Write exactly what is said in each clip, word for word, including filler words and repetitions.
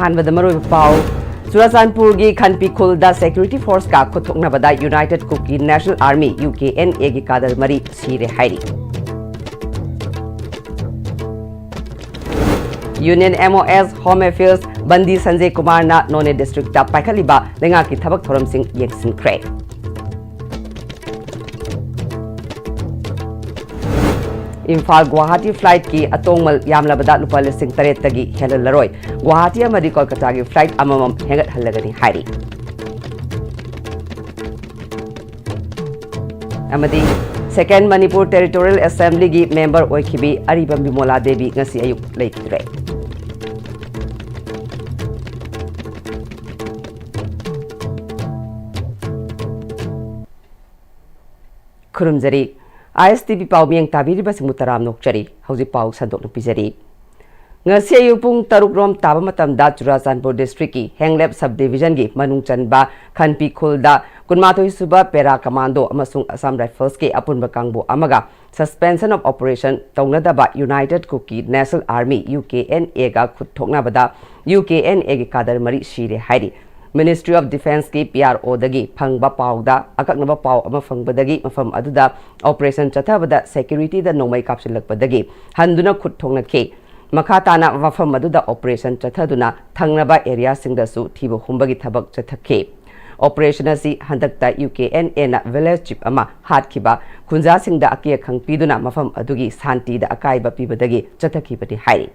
ꯑꯍꯥꯟꯕꯗ ꯃꯔꯨꯑꯣꯏꯕ ꯄꯥꯎ꯫ ꯆꯨꯔꯥꯆꯥꯟꯄꯨꯔꯒꯤ ꯈꯟꯄꯤꯈꯨꯜꯗ security forceꯀ ꯈꯨꯠꯊꯣꯛꯅꯕꯗ United Kuki National Army, UKNAꯒꯤ cadre ꯃꯔꯤ ꯁꯤꯔꯦ ꯍꯥꯏꯔꯤ꯫ Union MoS Home Affairs ꯕꯟꯗꯤ ꯁꯟꯖꯦ ꯀꯨꯃꯥꯔꯅ ꯅꯣꯅꯦ districtꯇ ꯄꯥꯏꯈꯠꯂꯤꯕ ꯂꯩꯉꯥꯛꯀꯤ ꯊꯕꯛ ꯊꯧꯔꯝꯁꯤꯡ ꯌꯦꯡꯁꯤꯟꯈ꯭ꯔꯦ꯫ ꯏꯝꯐꯥꯜ ꯒꯨꯋꯥꯍꯥꯇꯤ flightꯀꯤ ꯑꯇꯣꯡꯃꯜ ꯌꯥꯝꯂꯕꯗ ꯂꯨꯄꯥ ꯂꯤꯁꯤꯡ ꯇꯔꯦꯠꯇꯒꯤ ꯍꯦꯜꯍꯜꯂꯔꯣꯏ꯫ ꯒꯨꯋꯥꯍꯥꯇꯤ ꯑꯃꯗꯤ ꯀꯣꯜꯀꯇꯥꯒꯤ flight ꯑꯃꯃꯝ ꯍꯦꯟꯒꯠꯍꯜꯂꯒꯅꯤ ꯍꯥꯏꯔꯤ꯫ ꯑꯃꯗꯤ Second Manipur Territorial Assemblyꯒꯤ member ꯑꯣꯏꯈꯤꯕꯤ ꯑꯔꯤꯕꯝ ꯕꯤꯃꯣꯂꯥ ꯗꯦꯕꯤ ꯉꯁꯤ ꯑꯌꯨꯛ ꯂꯩꯈꯤꯗ꯭ꯔꯦ꯫ ꯈꯨꯔꯨꯝꯖꯔꯤ꯫ ISTV ꯄꯥꯎ ꯃꯤꯌꯦꯡ ꯇꯥꯕꯤꯔꯤꯕꯁꯤꯡꯕꯨ ꯇꯔꯥꯝꯅ ꯑꯣꯛꯆꯔꯤ꯫ ꯍꯧꯖꯤꯛ ꯄꯥꯎ ꯁꯟꯗꯣꯛꯅ ꯄꯤꯖꯔꯤ꯫ ꯉꯁꯤ ꯑꯌꯨꯛ ꯄꯨꯡ ꯇꯔꯨꯛ ꯔꯣꯝ ꯇꯥꯕ ꯃꯇꯝꯗ ꯆꯨꯔꯥꯆꯥꯟꯄꯨꯔ districtꯀꯤ ꯍꯦꯡꯂꯦꯞ sub divisionꯒꯤ ꯃꯅꯨꯡ ꯆꯟꯕ ꯈꯟꯄꯤꯈꯨꯜꯗ ꯀꯨꯟꯃꯥꯊꯣꯏ ꯁꯨꯕ Para Commando ꯑꯃꯁꯨꯡ Assam Riflesꯀꯤ ꯑꯄꯨꯟꯕ ꯀꯥꯡꯕꯨ ꯑꯃꯒ suspension of operation ꯇꯧꯅꯗꯕ United Kuki National Army, UKNAꯒ ꯈꯨꯠ ꯊꯣꯛꯅꯕꯗ UKNAꯒꯤ cadre ꯃꯔꯤ ꯁꯤꯔꯦ ꯍꯥꯏꯔꯤ꯫ Ministry of Defenceꯀꯤ PROꯗꯒꯤ ꯐꯪꯕ ꯄꯥꯎꯗ ꯑꯀꯛꯅꯕ ꯄꯥꯎ ꯑꯃ ꯐꯪꯕꯗꯒꯤ ꯃꯐꯝ ꯑꯗꯨꯗ operation ꯆꯠꯊꯕꯗ securityꯗ ꯅꯣꯡꯃꯩ ꯀꯥꯞꯁꯤꯜꯂꯛꯄꯗꯒꯤ ꯍꯟꯗꯨꯅ ꯈꯨꯠ ꯊꯣꯛꯅꯈꯤ꯫ ꯃꯈꯥ ꯇꯥꯅ ꯃꯐꯝ ꯑꯗꯨꯗ operation ꯆꯠꯊꯗꯨꯅ ꯊꯪꯅꯕ areaꯁꯤꯡꯗꯁꯨ ꯊꯤꯕ ꯍꯨꯝꯕꯒꯤ ꯊꯕꯛ ꯆꯠꯊꯈꯤ꯫ Operation ꯑꯁꯤ ꯍꯟꯗꯛꯇ UKNAꯅ village chief ꯑꯃ ꯍꯥꯠꯈꯤꯕ ꯈꯨꯟꯖꯥꯁꯤꯡꯗ ꯑꯀꯤ ꯑꯈꯪ ꯄꯤꯗꯨꯅ ꯃꯐꯝ ꯑꯗꯨꯒꯤ ꯁꯥꯟꯇꯤꯗ ꯑꯀꯥꯏꯕ ꯄꯤꯕꯗꯒꯤ ꯆꯠꯊꯈꯤꯕꯅꯤ ꯍꯥꯏꯔꯤ꯫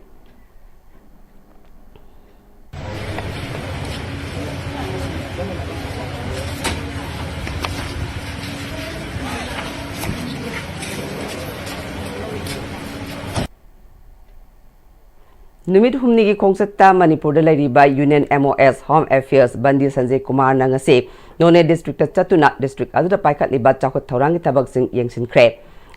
ꯅꯨꯃꯤꯠ ꯍꯨꯝꯅꯤꯒꯤ ꯈꯣꯡꯆꯠꯇ ꯃꯅꯤꯄꯨꯔꯗ ꯂꯩꯔꯤꯕ Union MoS Home Affairs ꯕꯟꯗꯤ ꯁꯟꯖꯦ ꯀꯨꯃꯥꯔꯅ ꯉꯁꯤ ꯅꯣꯅꯦ districtꯇ ꯆꯠꯇꯨꯅ district ꯑꯗꯨꯗ ꯄꯥꯏꯈꯠꯂꯤꯕ ꯆꯥꯎꯈꯠ ꯊꯧꯔꯥꯡꯒꯤ ꯊꯕꯛꯁꯤꯡ ꯌꯦꯡꯁꯤꯟꯈ꯭ꯔꯦ꯫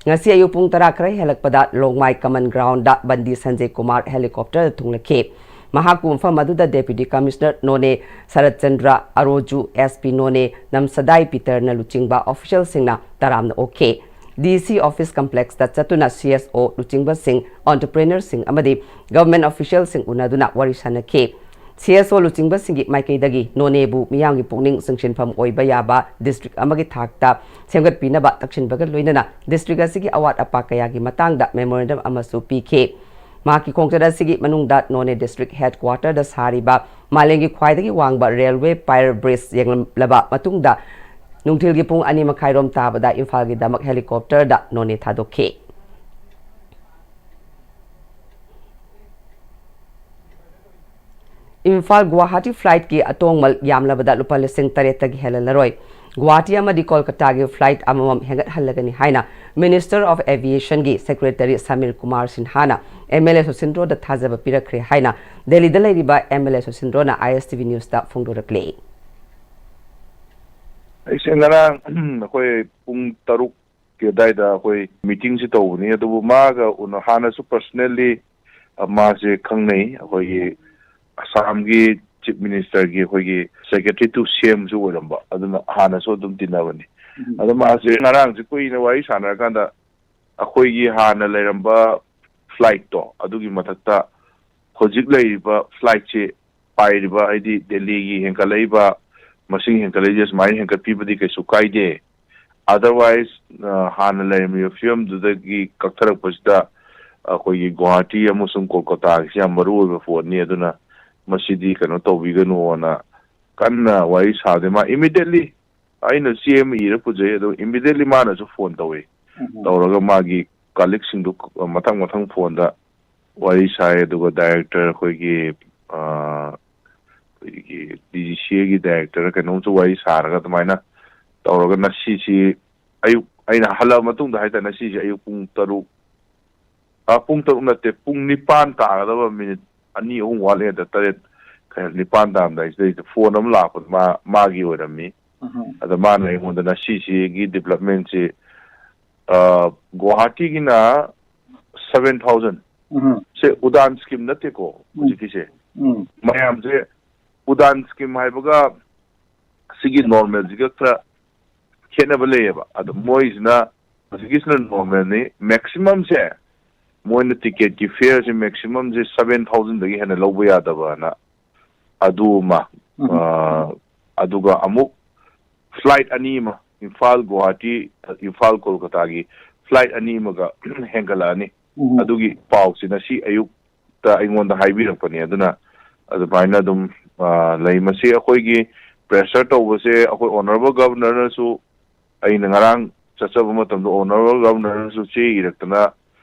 ꯉꯁꯤ ꯑꯌꯨꯛ ꯄꯨꯡ ꯇꯔꯥ ꯈꯔ ꯍꯦꯜꯂꯛꯄꯗ ꯂꯣꯡꯃꯥꯏ common groundꯗ ꯕꯟꯗꯤ ꯁꯟꯖꯦ ꯀꯨꯃꯥꯔ helicopterꯗ ꯊꯨꯡꯂꯈꯤ꯫ ꯃꯍꯥꯛꯄꯨ ꯃꯐꯝ ꯑꯗꯨꯗ Deputy Commissioner ꯅꯣꯅꯦ ꯁꯔꯠ ꯆꯟꯗ꯭ꯔ ꯑꯔꯣꯖꯨ, SP ꯅꯣꯅꯦ ꯅꯝꯁꯗꯥꯏ ꯄꯤꯇꯔꯅ ꯂꯨꯆꯤꯡꯕ officialꯁꯤꯡꯅ ꯇꯔꯥꯝꯅ ꯑꯣꯛꯈꯤ꯫ DC office complexꯇ ꯆꯠꯇꯨꯅ CSO ꯂꯨꯆꯤꯡꯕꯁꯤꯡ, entrepreneurꯁꯤꯡ ꯑꯃꯗꯤ government officialꯁꯤꯡ ꯎꯅꯗꯨꯅ ꯋꯥꯔꯤ ꯁꯥꯅꯈꯤ꯫ ꯁꯤ ꯑꯦꯁ ꯑꯣ ꯂꯨꯆꯤꯡꯕꯁꯤꯡꯒꯤ ꯃꯥꯏꯀꯩꯗꯒꯤ ꯅꯣꯅꯦꯕꯨ ꯃꯤꯌꯥꯝꯒꯤ ꯄꯨꯛꯅꯤꯡ ꯆꯤꯡꯁꯤꯟꯐꯝ ꯑꯣꯏꯕ ꯌꯥꯕ ꯗꯤꯁꯇ꯭ꯔꯤꯛ ꯑꯃꯒꯤ ꯊꯥꯛꯇ ꯁꯦꯝꯒꯠꯄꯤꯅꯕ ꯇꯛꯁꯤꯟꯕꯒ ꯂꯣꯏꯅꯅ ꯗꯤꯁꯇ꯭ꯔꯤꯛ ꯑꯁꯤꯒꯤ ꯑꯋꯥꯠ ꯑꯄꯥ ꯀꯌꯥꯒꯤ ꯃꯇꯥꯡꯗ ꯃꯦꯃꯣꯔꯦꯟꯗꯝ ꯑꯃꯁꯨ ꯄꯤꯈꯤ꯫ ꯃꯍꯥꯛꯀꯤ ꯈꯣꯡꯆꯠ ꯑꯁꯤꯒꯤ ꯃꯅꯨꯡꯗ ꯅꯣꯅꯦ ꯗꯤꯁꯇ꯭ꯔꯤꯛ ꯍꯦꯗꯀ꯭ꯋꯥꯇꯔꯗ ꯁꯥꯔꯤꯕ ꯃꯥꯂꯦꯝꯒꯤ ꯈ꯭ꯋꯥꯏꯗꯒꯤ ꯋꯥꯡꯕ ꯔꯦꯜꯋꯦ ꯄꯥꯏꯔ ꯕ꯭ꯔꯤꯖ ꯌꯦꯡꯂꯝꯂꯕ ꯃꯇꯨꯡꯗ ꯅꯨꯡꯊꯤꯜꯒꯤ ꯄꯨꯡ ꯑꯅꯤ ꯃꯈꯥꯏꯔꯣꯝ ꯇꯥꯕꯗ ꯏꯝꯐꯥꯜꯒꯤꯗꯃꯛ ꯍꯦꯂꯤꯀꯣꯞꯇꯔꯗ ꯅꯣꯅꯦ ꯊꯥꯗꯣꯛꯈꯤ꯫ ꯏꯝꯐꯥꯜ ꯒꯨꯋꯥꯍꯥꯇꯤ ꯐ꯭ꯂꯥꯏꯠꯀꯤ ꯑꯇꯣꯡꯃꯜ ꯌꯥꯝꯂꯕꯗ ꯂꯨꯄꯥ ꯂꯤꯁꯤꯡ ꯇꯔꯦꯠꯇꯒꯤ ꯍꯦꯜꯍꯜꯂꯔꯣꯏ꯫ ꯒꯨꯋꯥꯍꯥꯇꯤ ꯑꯃꯗꯤ ꯀꯣꯜꯀꯇꯥꯒꯤ ꯐ꯭ꯂꯥꯏꯠ ꯑꯃꯃꯝ ꯍꯦꯟꯒꯠꯍꯜꯂꯒꯅꯤ ꯍꯥꯏꯅ Minister of Aviationꯒꯤ Secretary ꯁꯃꯤꯔ ꯀꯨꯃꯥꯔ ꯁꯤꯟꯍꯥꯅ ꯑꯦꯝ ꯑꯦꯜ ꯑꯦ ꯁꯨꯁꯤꯟꯗ꯭ꯔꯣꯗ ꯊꯥꯖꯕ ꯄꯤꯔꯛꯈ꯭ꯔꯦ ꯍꯥꯏꯅ ꯗꯦꯜꯂꯤꯗ ꯂꯩꯔꯤꯕ ꯑꯦꯝ ꯑꯦꯜ ꯑꯦ ꯁꯨꯁꯤꯟꯗ꯭ꯔꯣꯅ ꯑꯥꯏ ꯑꯦꯁ ꯇꯤ ꯚꯤ ꯅ꯭ꯌꯨꯁꯇ ꯐꯣꯡꯗꯣꯔꯛꯂꯤ꯫ ꯑꯩꯁꯦ ꯉꯔꯥꯡ ꯑꯩꯈꯣꯏ ꯄꯨꯡ ꯇꯔꯨꯛꯀꯤ ꯑꯗꯨꯋꯥꯏꯗ ꯑꯩꯈꯣꯏ ꯃꯤꯇꯤꯡꯁꯤ ꯇꯧꯕꯅꯤ꯫ ꯑꯗꯨꯕꯨ ꯃꯥꯒ ꯎꯅ-, ꯍꯥꯟꯅꯁꯨ personally, ꯑ, ꯃꯥꯁꯦ ꯈꯪꯅꯩ꯫ ꯑꯩꯈꯣꯏꯒꯤ ꯑꯁꯥꯝꯒꯤ Chief Ministerꯒꯤ ꯑꯩꯈꯣꯏꯒꯤ Secretary to ꯁꯤ ꯑꯦꯝꯁꯨ ꯑꯣꯏꯔꯝꯕ, ꯑꯗꯨꯅ ꯍꯥꯟꯅꯁꯨ ꯑꯗꯨꯝ ꯇꯤꯟꯅꯕꯅꯤ꯫ ꯎꯝ꯫ ꯑꯗꯣ ꯃꯥꯁꯦ ꯉꯔꯥꯡꯁꯦ ꯀꯨꯏꯅ ꯋꯥꯔꯤ ꯁꯥꯟꯅꯔꯀꯥꯟꯗ ꯑꯩꯈꯣꯏꯒꯤ ꯍꯥꯟꯅ ꯂꯩꯔꯝꯕ ꯐ꯭ꯂꯥꯏꯠꯇꯣ, ꯑꯗꯨꯒꯤ ꯃꯊꯛꯇ ꯍꯧꯖꯤꯛ ꯂꯩꯔꯤꯕ ꯐ꯭ꯂꯥꯏꯠꯁꯤ ꯄꯥꯏꯔꯤꯕ, ꯍꯥꯏꯗꯤ ꯗꯦꯜꯂꯤꯒꯤ ꯍꯦꯟꯒꯠꯂꯛꯏꯕ ꯃꯁꯤꯡ ꯍꯦꯟꯒꯠꯂꯛꯏꯁꯦ ꯁꯨꯃꯥꯏꯅ ꯍꯦꯟꯒꯠꯄꯤꯕꯗꯤ ꯀꯩꯁꯨ ꯀꯥꯏꯗꯦ꯫ Otherwise, ꯑ, ꯍꯥꯟꯅ ꯂꯩꯔꯝꯃꯤꯕ ꯐꯤꯕꯝꯗꯨꯗꯒꯤ ꯀꯛꯊꯔꯛꯄꯁꯤꯗ ꯑꯩꯈꯣꯏꯒꯤ ꯒꯨꯋꯥꯍꯥꯇꯤ ꯑꯃꯁꯨꯡ ꯀꯣꯜꯀꯇꯥꯒꯤꯁꯤ ꯌꯥꯝ ꯃꯔꯨ ꯑꯣꯏꯕ ꯄꯣꯠꯅꯤ꯫ ꯑꯗꯨꯅ ꯃꯁꯤꯗꯤ ꯀꯩꯅꯣ ꯇꯧꯕꯤꯒꯅꯨꯅ ꯀꯟꯅ ꯋꯥꯔꯤ ꯁꯥꯗꯦ꯫ ꯃꯥ immediately ꯑꯩꯅ ꯆꯦ ꯑꯃ ꯏꯔ ꯄꯨꯖꯩ, ꯑꯗꯣ immediately ꯃꯥꯅꯁꯨ ꯐꯣꯟ ꯇꯧꯋꯦ꯫ ꯎꯝ꯫ ꯇꯧꯔꯒ ꯃꯥꯒꯤ colleagueꯁꯤꯡꯗꯨ ꯃꯊꯪ ꯃꯊꯪ ꯐꯣꯟꯗ ꯋꯥꯔꯤ ꯁꯥꯏ꯫ ꯑꯗꯨꯒ director ꯑꯩꯈꯣꯏꯒꯤ, ꯑ, ꯑꯩꯈꯣꯏꯒꯤ ꯗꯤ ꯖꯤ ꯁꯤ ꯑꯦꯒꯤ director ꯀꯩꯅꯣꯝꯁꯨ ꯋꯥꯔꯤ ꯁꯥꯔꯒ ꯑꯗꯨꯃꯥꯏꯅ ꯇꯧꯔꯒ ꯉꯁꯤꯁꯤ ꯑꯌꯨꯛ, ꯑꯩꯅ ꯍꯜꯂꯛꯑ ꯃꯇꯨꯡꯗ ꯍꯥꯏꯇꯥꯔꯦ, ꯉꯁꯤꯁꯦ ꯑꯌꯨꯛ ꯄꯨꯡ ꯇꯔꯨꯛ, ꯑ, ꯄꯨꯡ ꯇꯔꯨꯛ ꯅꯠꯇꯦ, ꯄꯨꯡ ꯅꯤꯄꯥꯟ ꯇꯥꯒꯗꯕ ꯃꯤꯅꯤꯠ ꯑꯅꯤ ꯑꯍꯨꯝ ꯋꯥꯠꯂꯤꯉꯩꯗ, ꯇꯔꯦꯠ ꯈꯔ ꯅꯤꯄꯥꯟ ꯇꯥꯔꯝꯗꯥꯏꯁꯤꯗꯩꯗ ꯐꯣꯟ ꯑꯃ ꯂꯥꯛꯄꯗ ꯃꯥ, ꯃꯥꯒꯤ ꯑꯣꯏꯔꯝꯃꯤ꯫ ꯎꯝ꯫ ꯑꯗ ꯃꯥꯅ ꯑꯩꯉꯣꯟꯗ ꯉꯁꯤꯁꯤꯒꯤ developmentꯁꯤ, ꯑ, ꯒꯨꯋꯥꯍꯥꯇꯤꯒꯤꯅ seven thousand꯫ ꯎꯝ꯫ ꯁꯦ ꯎꯗꯥꯟ scheme ꯅꯠꯇꯦꯀꯣ, ꯎꯝ꯫ ꯍꯧꯖꯤꯛꯀꯤꯁꯦ꯫ ꯎꯝ꯫ ꯃꯌꯥꯝꯁꯦ ꯎꯗꯥꯟ scheme ꯍꯥꯏꯕꯒ ꯁꯤꯒꯤ normalꯁꯤꯒ ꯈꯔ ꯈꯦꯠꯅꯕ ꯂꯩꯌꯦꯕ꯫ ꯑꯗꯣ ꯃꯣꯏꯁꯤꯅ, ꯍꯧꯖꯤꯛꯀꯤꯁꯤꯅ normalꯅꯤ꯫ Maximumꯁꯦ, ꯃꯣꯏꯅ ticketꯀꯤ fareꯁꯦ maximumꯁꯦ seven thousandꯗꯒꯤ ꯍꯦꯟꯅ ꯂꯧꯕ ꯌꯥꯗꯕꯅ ꯑꯗꯨ ꯑꯃ, ꯎꯝ꯫ ꯑ, ꯑꯗꯨꯒ ꯑꯃꯨꯛ flight ꯑꯅꯤ ꯑꯃ, ꯏꯝꯐꯥꯜ ꯒꯨꯋꯥꯍꯥꯇꯤ, ꯏꯝꯐꯥꯜ ꯀꯣꯜꯀꯇꯥꯒꯤ flight ꯑꯅꯤ ꯑꯃꯒ ꯍꯦꯟꯒꯠꯂꯛꯑꯅꯤ꯫ ꯎꯝ꯫ ꯑꯗꯨꯒꯤ ꯄꯥꯎꯁꯤ ꯉꯁꯤ ꯑꯌꯨꯛꯇ ꯑꯩꯉꯣꯟꯗ ꯍꯥꯏꯕꯤꯔꯛꯄꯅꯦ꯫ ꯑꯗꯨꯅ ꯑꯗꯨꯃꯥꯏꯅ ꯑꯗꯨꯝ, ꯑ, ꯂꯩ꯫ ꯃꯁꯤ ꯑꯩꯈꯣꯏꯒꯤ pressure ꯇꯧꯕꯁꯦ ꯑꯩꯈꯣꯏ honourable governorꯅꯁꯨ, ꯑꯩꯅ ꯉꯔꯥꯡ ꯆꯠꯆꯕ ꯃꯇꯝꯗ honourable governorꯅꯁꯨ ꯆꯦ ꯏꯔꯛꯇꯅ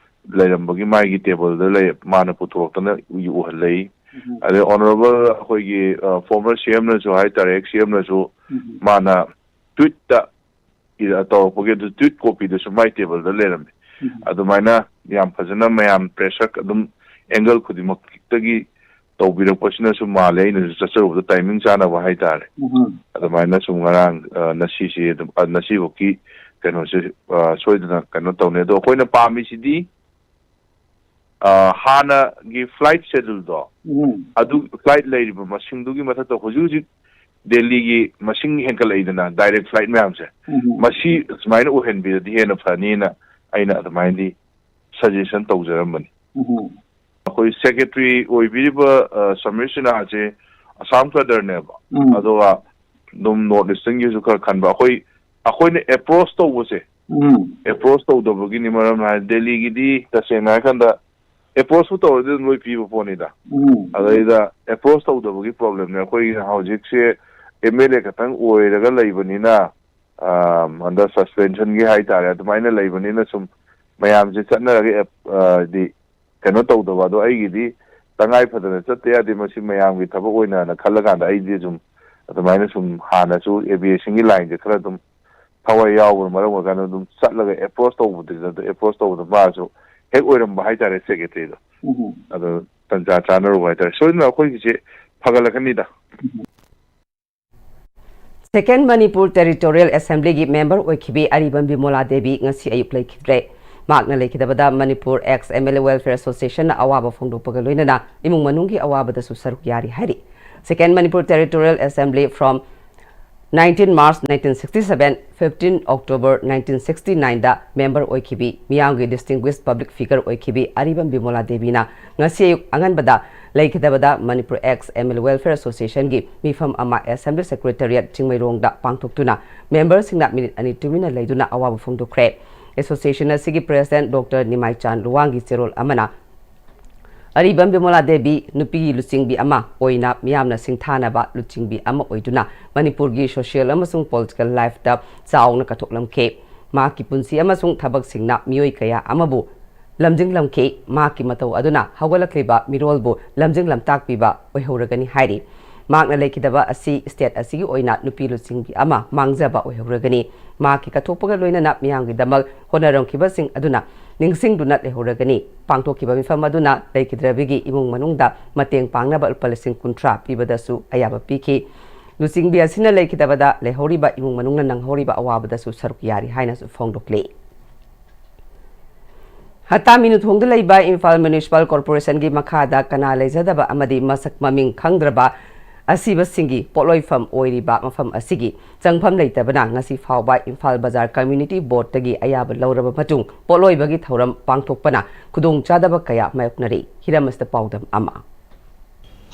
ꯂꯩꯔꯝꯕꯒꯤ ꯃꯥꯒꯤ tableꯗ ꯂꯩ, ꯃꯥꯅ ꯄꯨꯊꯣꯔꯛꯇꯅ ꯎꯍꯜꯂꯛꯏ꯫ ꯎꯝ꯫ ꯑꯗꯩ honourable ꯑꯩꯈꯣꯏꯒꯤ, ꯑ, former CMꯅꯁꯨ ꯍꯥꯏꯇꯥꯔꯦ, ex CMꯅꯁꯨ ꯎꯝ꯫ ꯃꯥꯅ tweetꯇ ꯏꯔ-, ꯇꯧꯔꯛꯄꯒꯤ ꯑꯗꯨ tweet copyꯗꯨꯁꯨ ꯃꯥꯏ tableꯗ ꯂꯩꯔꯝꯃꯤ꯫ ꯎꯝ꯫ ꯑꯗꯨꯃꯥꯏꯅ ꯌꯥꯝ ꯐꯖꯅ ꯃꯌꯥꯝ pressure ꯑꯗꯨꯝ angle ꯈꯨꯗꯤꯡꯃꯛꯇꯒꯤ ꯇꯧꯕꯤꯔꯛꯄꯁꯤꯅꯁꯨ ꯃꯥꯜꯂꯦ, ꯑꯩꯅꯁꯨ ꯆꯠꯆꯔꯨꯕꯗ timing ꯆꯥꯅꯕ ꯍꯥꯏꯇꯥꯔꯦ꯫ ꯎꯝ꯫ ꯑꯗꯨꯃꯥꯏꯅ ꯁꯨꯝ ꯉꯔꯥꯡ, ꯑ, ꯉꯁꯤꯁꯦ ꯑꯗꯨꯝ, ꯑ, ꯉꯁꯤꯐꯥꯎꯀꯤ ꯀꯩꯅꯣꯁꯦ, ꯑ, ꯁꯣꯏꯗꯅ ꯀꯩꯅꯣ ꯇꯧꯅꯤ꯫ ꯑꯗꯣ ꯑꯩꯈꯣꯏꯅ ꯄꯥꯝꯃꯤꯁꯤꯗꯤ, ꯑ, ꯍꯥꯟꯅꯒꯤ flight scheduleꯗꯣ, ꯎꯝ꯫ ꯑꯗꯨ flight ꯂꯩꯔꯤꯕ ꯃꯁꯤꯡꯗꯨꯒꯤ ꯃꯊꯛꯇ ꯍꯧꯖꯤꯛ ꯍꯧꯖꯤꯛ ꯗꯦꯜꯂꯤꯒꯤ ꯃꯁꯤꯡ ꯍꯦꯟꯒꯠꯂꯛꯏꯗꯅ, direct flight ꯃꯌꯥꯝꯁꯦ, ꯎꯝ꯫ ꯃꯁꯤ ꯁꯨꯃꯥꯏꯅ ꯑꯣꯏꯍꯟꯕꯤꯔꯗꯤ ꯍꯦꯟꯅ ꯐꯅꯤꯅ ꯑꯩꯅ ꯑꯗꯨꯃꯥꯏꯅꯗꯤ suggestion ꯇꯧꯖꯔꯝꯕꯅꯤ꯫ ꯎꯝ꯫ ꯑꯩꯈꯣꯏ secretary ꯑꯣꯏꯕꯤꯔꯤꯕ, ꯑ, ꯁꯃꯤꯔ ꯁꯤꯟꯍꯥꯁꯦ ꯑꯁꯥꯝ cadreꯅꯦꯕ꯫ ꯎꯝ꯫ ꯑꯗꯨꯒ ꯑꯗꯨꯝ North Easternꯒꯤꯁꯨ ꯈꯔ ꯈꯟꯕ꯫ ꯑꯩꯈꯣꯏ, ꯑꯩꯈꯣꯏꯅ approach ꯇꯧꯕꯁꯦ, ꯎꯝ꯫ Approach ꯇꯧꯗꯕꯒꯤꯅꯤ꯫ ꯃꯔꯝ ꯍꯥꯏꯔꯗꯤ ꯗꯦꯜꯂꯤꯒꯤꯗꯤ ꯇꯁꯦꯡꯅ ꯍꯥꯏꯔꯀꯥꯟꯗ approachꯄꯨ ꯇꯧꯔꯗꯤ ꯑꯗꯨꯝ ꯂꯣꯏ ꯄꯤꯕ ꯄꯣꯠꯅꯤꯗ꯫ ꯎꯝ꯫ ꯑꯗꯩꯗ approach ꯇꯧꯗꯕꯒꯤ problemꯅꯦ꯫ ꯑꯩꯈꯣꯏ ꯍꯧꯖꯤꯛꯁꯦ MLA ꯈꯛꯇꯪ ꯑꯣꯏꯔꯒ ꯂꯩꯕꯅꯤꯅ, ꯑ, ꯍꯟꯗꯛ suspensionꯒꯤ ꯍꯥꯏꯇꯥꯔꯦ, ꯑꯗꯨꯃꯥꯏꯅ ꯂꯩꯕꯅꯤꯅ ꯁꯨꯝ ꯃꯌꯥꯝꯁꯦ ꯆꯠꯅꯔꯒ ꯑꯦꯞ-, ꯑ, ꯍꯥꯏꯗꯤ ꯀꯩꯅꯣ ꯇꯧꯗꯕ꯫ ꯑꯗꯣ ꯑꯩꯒꯤꯗꯤ ꯇꯉꯥꯏ ꯐꯗꯅ ꯆꯠꯇ ꯌꯥꯗꯦ, ꯃꯁꯤ ꯃꯌꯥꯝꯒꯤ ꯊꯕꯛ ꯑꯣꯏꯅꯅ ꯈꯜꯂꯀꯥꯟꯗ ꯑꯩꯗꯤ ꯁꯨꯝ ꯑꯗꯨꯃꯥꯏꯅ ꯁꯨꯝ ꯍꯥꯟꯅꯁꯨ aviationꯒꯤ lineꯁꯦ ꯈꯔ ꯑꯗꯨꯝ ꯊꯋꯥꯏ ꯌꯥꯎꯕꯅ ꯃꯔꯝ ꯑꯣꯏꯔꯀꯥꯟꯗ ꯑꯗꯨꯝ ꯆꯠꯂꯒ approach ꯇꯧꯕꯗꯨꯗ, ꯑꯗꯨ approach ꯇꯧꯕꯗ ꯃꯥꯁꯨ ꯍꯦꯛ ꯑꯣꯏꯔꯝꯕ ꯍꯥꯏꯇꯥꯔꯦ, secretaryꯗꯣ꯫ ꯎꯝ꯫ ꯑꯗꯣ ꯇꯟꯖꯥ ꯆꯥꯅꯔꯨꯕ ꯍꯥꯏꯇꯥꯔꯦ꯫ ꯁꯣꯏꯗꯅ ꯑꯩꯈꯣꯏꯒꯤꯁꯦ ꯐꯒꯠꯂꯛꯀꯅꯤꯗ꯫ ꯎꯝ꯫ Second Manipur Territorial Assemblyꯒꯤ member ꯑꯣꯏꯈꯤꯕꯤ ꯑꯔꯤꯕꯝ ꯕꯤꯃꯣꯂꯥ ꯗꯦꯕꯤ ꯉꯁꯤ ꯑꯌꯨꯛ ꯂꯩꯈꯤꯗ꯭ꯔꯦ꯫ ꯃꯍꯥꯛꯅ ꯂꯩꯈꯤꯗꯕꯗ ꯃꯅꯤꯄꯨꯔ ex MLA Welfare Associationꯅ ꯑꯋꯥꯕ ꯐꯣꯡꯗꯣꯛꯄꯒ ꯂꯣꯏꯅꯅ ꯏꯃꯨꯡ ꯃꯅꯨꯡꯒꯤ ꯑꯋꯥꯕꯗꯁꯨ ꯁꯔꯨꯛ ꯌꯥꯔꯤ ꯍꯥꯏꯔꯤ꯫ Second Manipur Territorial Assembly from Nineteen March nineteen sixty seven, fifteen October nineteen sixty nine the member ꯑꯣꯏꯈꯤꯕꯤ, ꯃꯤꯌꯥꯝꯒꯤ distinguished public figure ꯑꯣꯏꯈꯤꯕꯤ ꯑꯔꯤꯕꯝ ꯕꯤꯃꯣꯂꯥ ꯗꯦꯕꯤꯅ ꯉꯁꯤ ꯑꯌꯨꯛ ꯑꯉꯟꯕꯗ ꯂꯩꯈꯤꯗꯕꯗ Manipur Ex M L Welfare Association ꯒꯤ ꯃꯤꯐꯝ ꯑꯃ Assembly Secretariat ꯆꯤꯡꯃꯩꯔꯣꯡꯗ ꯄꯥꯡꯊꯣꯛꯇꯨꯅ member ꯁꯤꯡꯅ minute ꯑꯅꯤ ꯇꯨꯃꯤꯟꯅ ꯂꯩꯗꯨꯅ ꯑꯋꯥꯕ ꯐꯣꯡꯗꯣꯛꯈ꯭ꯔꯦ꯫ Association ꯑꯁꯤꯒꯤ President Doctor ꯅꯤꯃꯥꯏꯆꯥꯟ ꯂꯨꯋꯥꯡꯒꯤ ꯆꯦꯔꯣꯜ ꯑꯃꯅ ꯑꯔꯤꯕꯝ ꯕꯤꯃꯣꯂꯥ ꯗꯦꯕꯤ ꯅꯨꯄꯤꯒꯤ ꯂꯨꯆꯤꯡꯕꯤ ꯑꯃ ꯑꯣꯏꯅ ꯃꯤꯌꯥꯝꯅ ꯁꯤꯡꯊꯥꯅꯕ ꯂꯨꯆꯤꯡꯕꯤ ꯑꯃ ꯑꯣꯏꯗꯨꯅ ꯃꯅꯤꯄꯨꯔꯒꯤ social ꯑꯃꯁꯨꯡ political life ꯇ ꯆꯥꯎꯅ ꯀꯠꯊꯣꯛꯂꯝꯈꯤ꯫ ꯃꯍꯥꯛꯀꯤ ꯄꯨꯟꯁꯤ ꯑꯃꯁꯨꯡ ꯊꯕꯛꯁꯤꯡꯅ ꯃꯤꯑꯣꯏ ꯀꯌꯥ ꯑꯃꯕꯨ ꯂꯝꯖꯤꯡꯂꯝꯈꯤ꯫ ꯃꯍꯥꯛꯀꯤ ꯃꯇꯧ ꯑꯗꯨꯅ ꯍꯧꯒꯠꯂꯛꯂꯤꯕ ꯃꯤꯔꯣꯜꯕꯨ ꯂꯝꯖꯤꯡ ꯂꯝꯇꯥꯛꯄꯤꯕ ꯑꯣꯏꯍꯧꯔꯒꯅꯤ ꯍꯥꯏꯔꯤ꯫ ꯃꯍꯥꯛꯅ ꯂꯩꯈꯤꯗꯕ ꯑꯁꯤ state ꯑꯁꯤꯒꯤ ꯑꯣꯏꯅ ꯅꯨꯄꯤ ꯂꯨꯆꯤꯡꯕꯤ ꯑꯃ ꯃꯥꯡꯖꯕ ꯑꯣꯏꯍꯧꯔꯒꯅꯤ꯫ ꯃꯍꯥꯛꯀꯤ ꯀꯠꯊꯣꯛꯄꯒ ꯂꯣꯏꯅꯅ ꯃꯤꯌꯥꯝꯒꯤꯗꯃꯛ ꯍꯣꯠꯅꯔꯝꯈꯤꯕꯁꯤꯡ ꯑꯗꯨꯅ ꯅꯤꯡꯁꯤꯡꯗꯨꯅ ꯂꯩꯍꯧꯔꯒꯅꯤ꯫ ꯄꯥꯡꯊꯣꯛꯈꯤꯕ ꯃꯤꯐꯝ ꯑꯗꯨꯅ ꯂꯩꯈꯤꯗ꯭ꯔꯕꯤꯒꯤ ꯏꯃꯨꯡ ꯃꯅꯨꯡꯗ ꯃꯇꯦꯡ ꯄꯥꯡꯅꯕ ꯂꯨꯄꯥ ꯂꯤꯁꯤꯡ ꯀꯨꯟꯊ꯭ꯔꯥ ꯄꯤꯕꯗꯁꯨ ꯑꯌꯥꯕ ꯄꯤꯈꯤ꯫ ꯂꯨꯆꯤꯡꯕꯤ ꯑꯁꯤꯅ ꯂꯩꯈꯤꯗꯕꯗ ꯂꯩꯍꯧꯔꯤꯕ ꯏꯃꯨꯡ ꯃꯅꯨꯡꯅ ꯅꯪꯍꯧꯔꯤꯕ ꯑꯋꯥꯕꯗꯁꯨ ꯁꯔꯨꯛ ꯌꯥꯔꯤ ꯍꯥꯏꯅꯁꯨ ꯐꯣꯡꯗꯣꯛꯂꯤ꯫ ꯍꯇꯥ ꯃꯤꯅꯨꯊꯣꯡꯗ ꯂꯩꯕ ꯏꯝꯐꯥꯜ Municipal Corporation ꯒꯤ ꯃꯈꯥꯗ ꯀꯅꯥ ꯂꯩꯖꯗꯕ ꯑꯃꯗꯤ ꯃꯁꯛ ꯃꯃꯤꯡ ꯈꯪꯗ꯭ꯔꯕ ꯑꯁꯤꯕꯁꯤꯡꯒꯤ ꯄꯣꯠꯂꯣꯏꯐꯝ ꯑꯣꯏꯔꯤꯕ ꯃꯐꯝ ꯑꯁꯤꯒꯤ ꯆꯪꯐꯝ ꯂꯩꯇꯕꯅ ꯉꯁꯤ ꯐꯥꯎꯕ ꯏꯝꯐꯥꯜ ꯕꯖꯥꯔ Community Board ꯇꯒꯤ ꯑꯌꯥꯕ ꯂꯧꯔꯕ ꯃꯇꯨꯡ ꯄꯣꯠꯂꯣꯏꯕꯒꯤ ꯊꯧꯔꯝ ꯄꯥꯡꯊꯣꯛꯄꯅ ꯈꯨꯗꯣꯡꯆꯥꯗꯕ ꯀꯌꯥ ꯃꯥꯌꯣꯛꯅꯔꯤ꯫ ꯍꯤꯔꯝ ꯑꯁꯤꯗ ꯄꯥꯎꯗꯝ ꯑꯃ꯫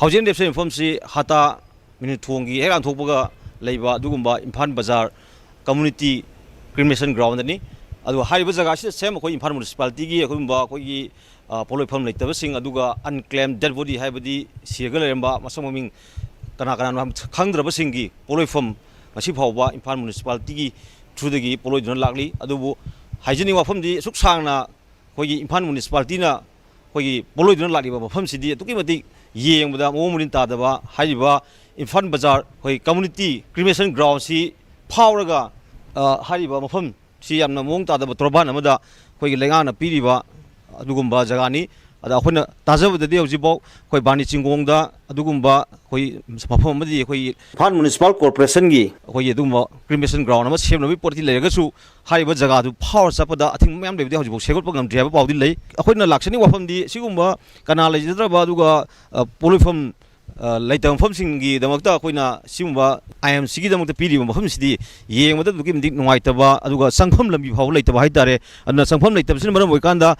ꯍꯧꯖꯤꯛ ꯂꯦꯞꯆꯔꯤꯕ ꯃꯐꯝꯁꯤ ꯍꯇꯥ ꯃꯤꯅꯨꯊꯣꯡꯒꯤ ꯍꯦꯛ ꯂꯥꯟꯊꯣꯛꯄꯒ ꯂꯩꯕ ꯑꯗꯨꯒꯨꯝꯕ ꯏꯝꯐꯥꯜ ꯕꯖꯥꯔ Community Cremation Ground ꯅꯤ꯫ ꯑꯗꯨꯒ ꯍꯥꯏꯔꯤꯕ ꯖꯒꯥꯁꯤꯗ same ꯑꯩꯈꯣꯏ ꯏꯝꯐꯥꯜ Municipality ꯒꯤ ꯑꯩꯈꯣꯏꯒꯨꯝꯕ ꯑꯩꯈꯣꯏꯒꯤ, ꯑ, ꯄꯣꯠꯂꯣꯏꯐꯝ ꯂꯩꯇꯕꯁꯤꯡ, ꯑꯗꯨꯒ unclaimed dead body, ꯍꯥꯏꯕꯗꯤ ꯁꯤꯔꯒ ꯂꯩꯔꯝꯕ ꯃꯁꯛ ꯃꯃꯤꯡ ꯀꯅꯥ ꯀꯅꯥꯅꯣ ꯍꯥꯏꯕ ꯈꯪꯗ꯭ꯔꯕꯁꯤꯡꯒꯤ ꯄꯣꯠꯂꯣꯏꯐꯝ ꯉꯁꯤ ꯐꯥꯎꯕ ꯏꯝꯐꯥꯜ Municipality ꯒꯤ through ꯗꯒꯤ ꯄꯣꯠꯂꯣꯏꯗꯨꯅ ꯂꯥꯛꯂꯤ꯫ ꯑꯗꯨꯕꯨ ꯍꯥꯏꯖꯅꯤꯡꯕ ꯋꯥꯐꯝꯗꯤ, ꯑꯁꯨꯛ ꯁꯥꯡꯅ ꯑꯩꯈꯣꯏꯒꯤ ꯏꯝꯐꯥꯜ Municipality ꯅ ꯑꯩꯈꯣꯏꯒꯤ ꯄꯣꯠꯂꯣꯏꯗꯨꯅ ꯂꯥꯛꯂꯤꯕ ꯃꯐꯝꯁꯤꯗꯤ ꯑꯗꯨꯛꯀꯤ ꯃꯇꯤꯛ ꯌꯦꯡꯕꯗ ꯃꯑꯣꯡ ꯃꯔꯤꯟ ꯇꯥꯗꯕ, ꯍꯥꯏꯔꯤꯕ ꯏꯝꯐꯥꯜ ꯕꯖꯥꯔ ꯑꯩꯈꯣꯏ Community Cremation Ground ꯁꯤ ꯐꯥꯎꯔꯒ, ꯑ, ꯍꯥꯏꯔꯤꯕ ꯃꯐꯝ ꯁꯤ ꯌꯥꯝꯅ ꯃꯑꯣꯡ ꯇꯥꯗꯕ ꯇꯣꯔꯕꯥꯟ ꯑꯃꯗ ꯑꯩꯈꯣꯏꯒꯤ ꯂꯩꯉꯥꯛꯅ ꯄꯤꯔꯤꯕ ꯑꯗꯨꯒꯨꯝꯕ ꯖꯒꯥꯅꯤ꯫ ꯑꯗ ꯑꯩꯈꯣꯏꯅ ꯇꯥꯖꯕꯗꯗꯤ ꯍꯧꯖꯤꯛꯐꯥꯎ ꯑꯩꯈꯣꯏ ꯕꯥꯔꯨꯅꯤ ꯆꯤꯡꯒꯣꯡꯗ ꯑꯗꯨꯒꯨꯝꯕ ꯑꯩꯈꯣꯏ ꯃꯐꯝ ꯑꯃꯗꯤ ꯑꯩꯈꯣꯏꯒꯤ ꯏꯝꯐꯥꯜ Municipal Corporation ꯒꯤ ꯑꯩꯈꯣꯏꯒꯤ ꯑꯗꯨꯒꯨꯝꯕ cremation ground ꯑꯃ ꯁꯦꯝꯅꯕꯒꯤ ꯄꯣꯠꯇꯤ ꯂꯩꯔꯒꯁꯨ, ꯍꯥꯏꯔꯤꯕ ꯖꯒꯥꯗꯨ ꯐꯥꯎꯔ ꯆꯠꯄꯗ ꯑꯊꯤꯡꯕ ꯃꯌꯥꯝ ꯂꯩꯕꯗꯤ ꯍꯧꯖꯤꯛꯐꯥꯎ ꯁꯦꯝꯒꯠꯄ ꯉꯝꯗ꯭ꯔꯤ ꯍꯥꯏꯕ ꯄꯥꯎꯗꯤ ꯂꯩ꯫ ꯑꯩꯈꯣꯏꯅ ꯂꯥꯛꯆꯅꯤꯡꯕ ꯋꯥꯐꯝꯗꯤ ꯁꯤꯒꯨꯝꯕ ꯀꯅꯥ ꯂꯩꯖꯗ꯭ꯔꯕ ꯑꯗꯨꯒ, ꯑ, ꯄꯣꯠꯂꯣꯏꯐꯝ ꯑ, ꯂꯩꯇꯕ ꯃꯐꯝꯁꯤꯡꯒꯤꯗꯃꯛꯇ ꯑꯩꯈꯣꯏꯅ ꯁꯤꯒꯨꯝꯕ ꯑꯥꯏ ꯑꯦꯝ ꯁꯤꯒꯤꯗꯃꯛꯇ ꯄꯤꯔꯤꯕ ꯃꯐꯝꯁꯤꯗꯤ ꯌꯦꯡꯕꯗ ꯑꯗꯨꯛꯀꯤ ꯃꯇꯤꯛ ꯅꯨꯡꯉꯥꯏꯇꯕ, ꯑꯗꯨꯒ ꯆꯪꯐꯝ ꯂꯝꯕꯤ ꯐꯥꯎꯕ ꯂꯩꯇꯕ ꯍꯥꯏꯇꯥꯔꯦ꯫ ꯑꯗꯨꯅ ꯆꯪꯐꯝ ꯂꯩꯇꯕꯁꯤꯅ ꯃꯔꯝ ꯑꯣꯏꯔꯀꯥꯟꯗ,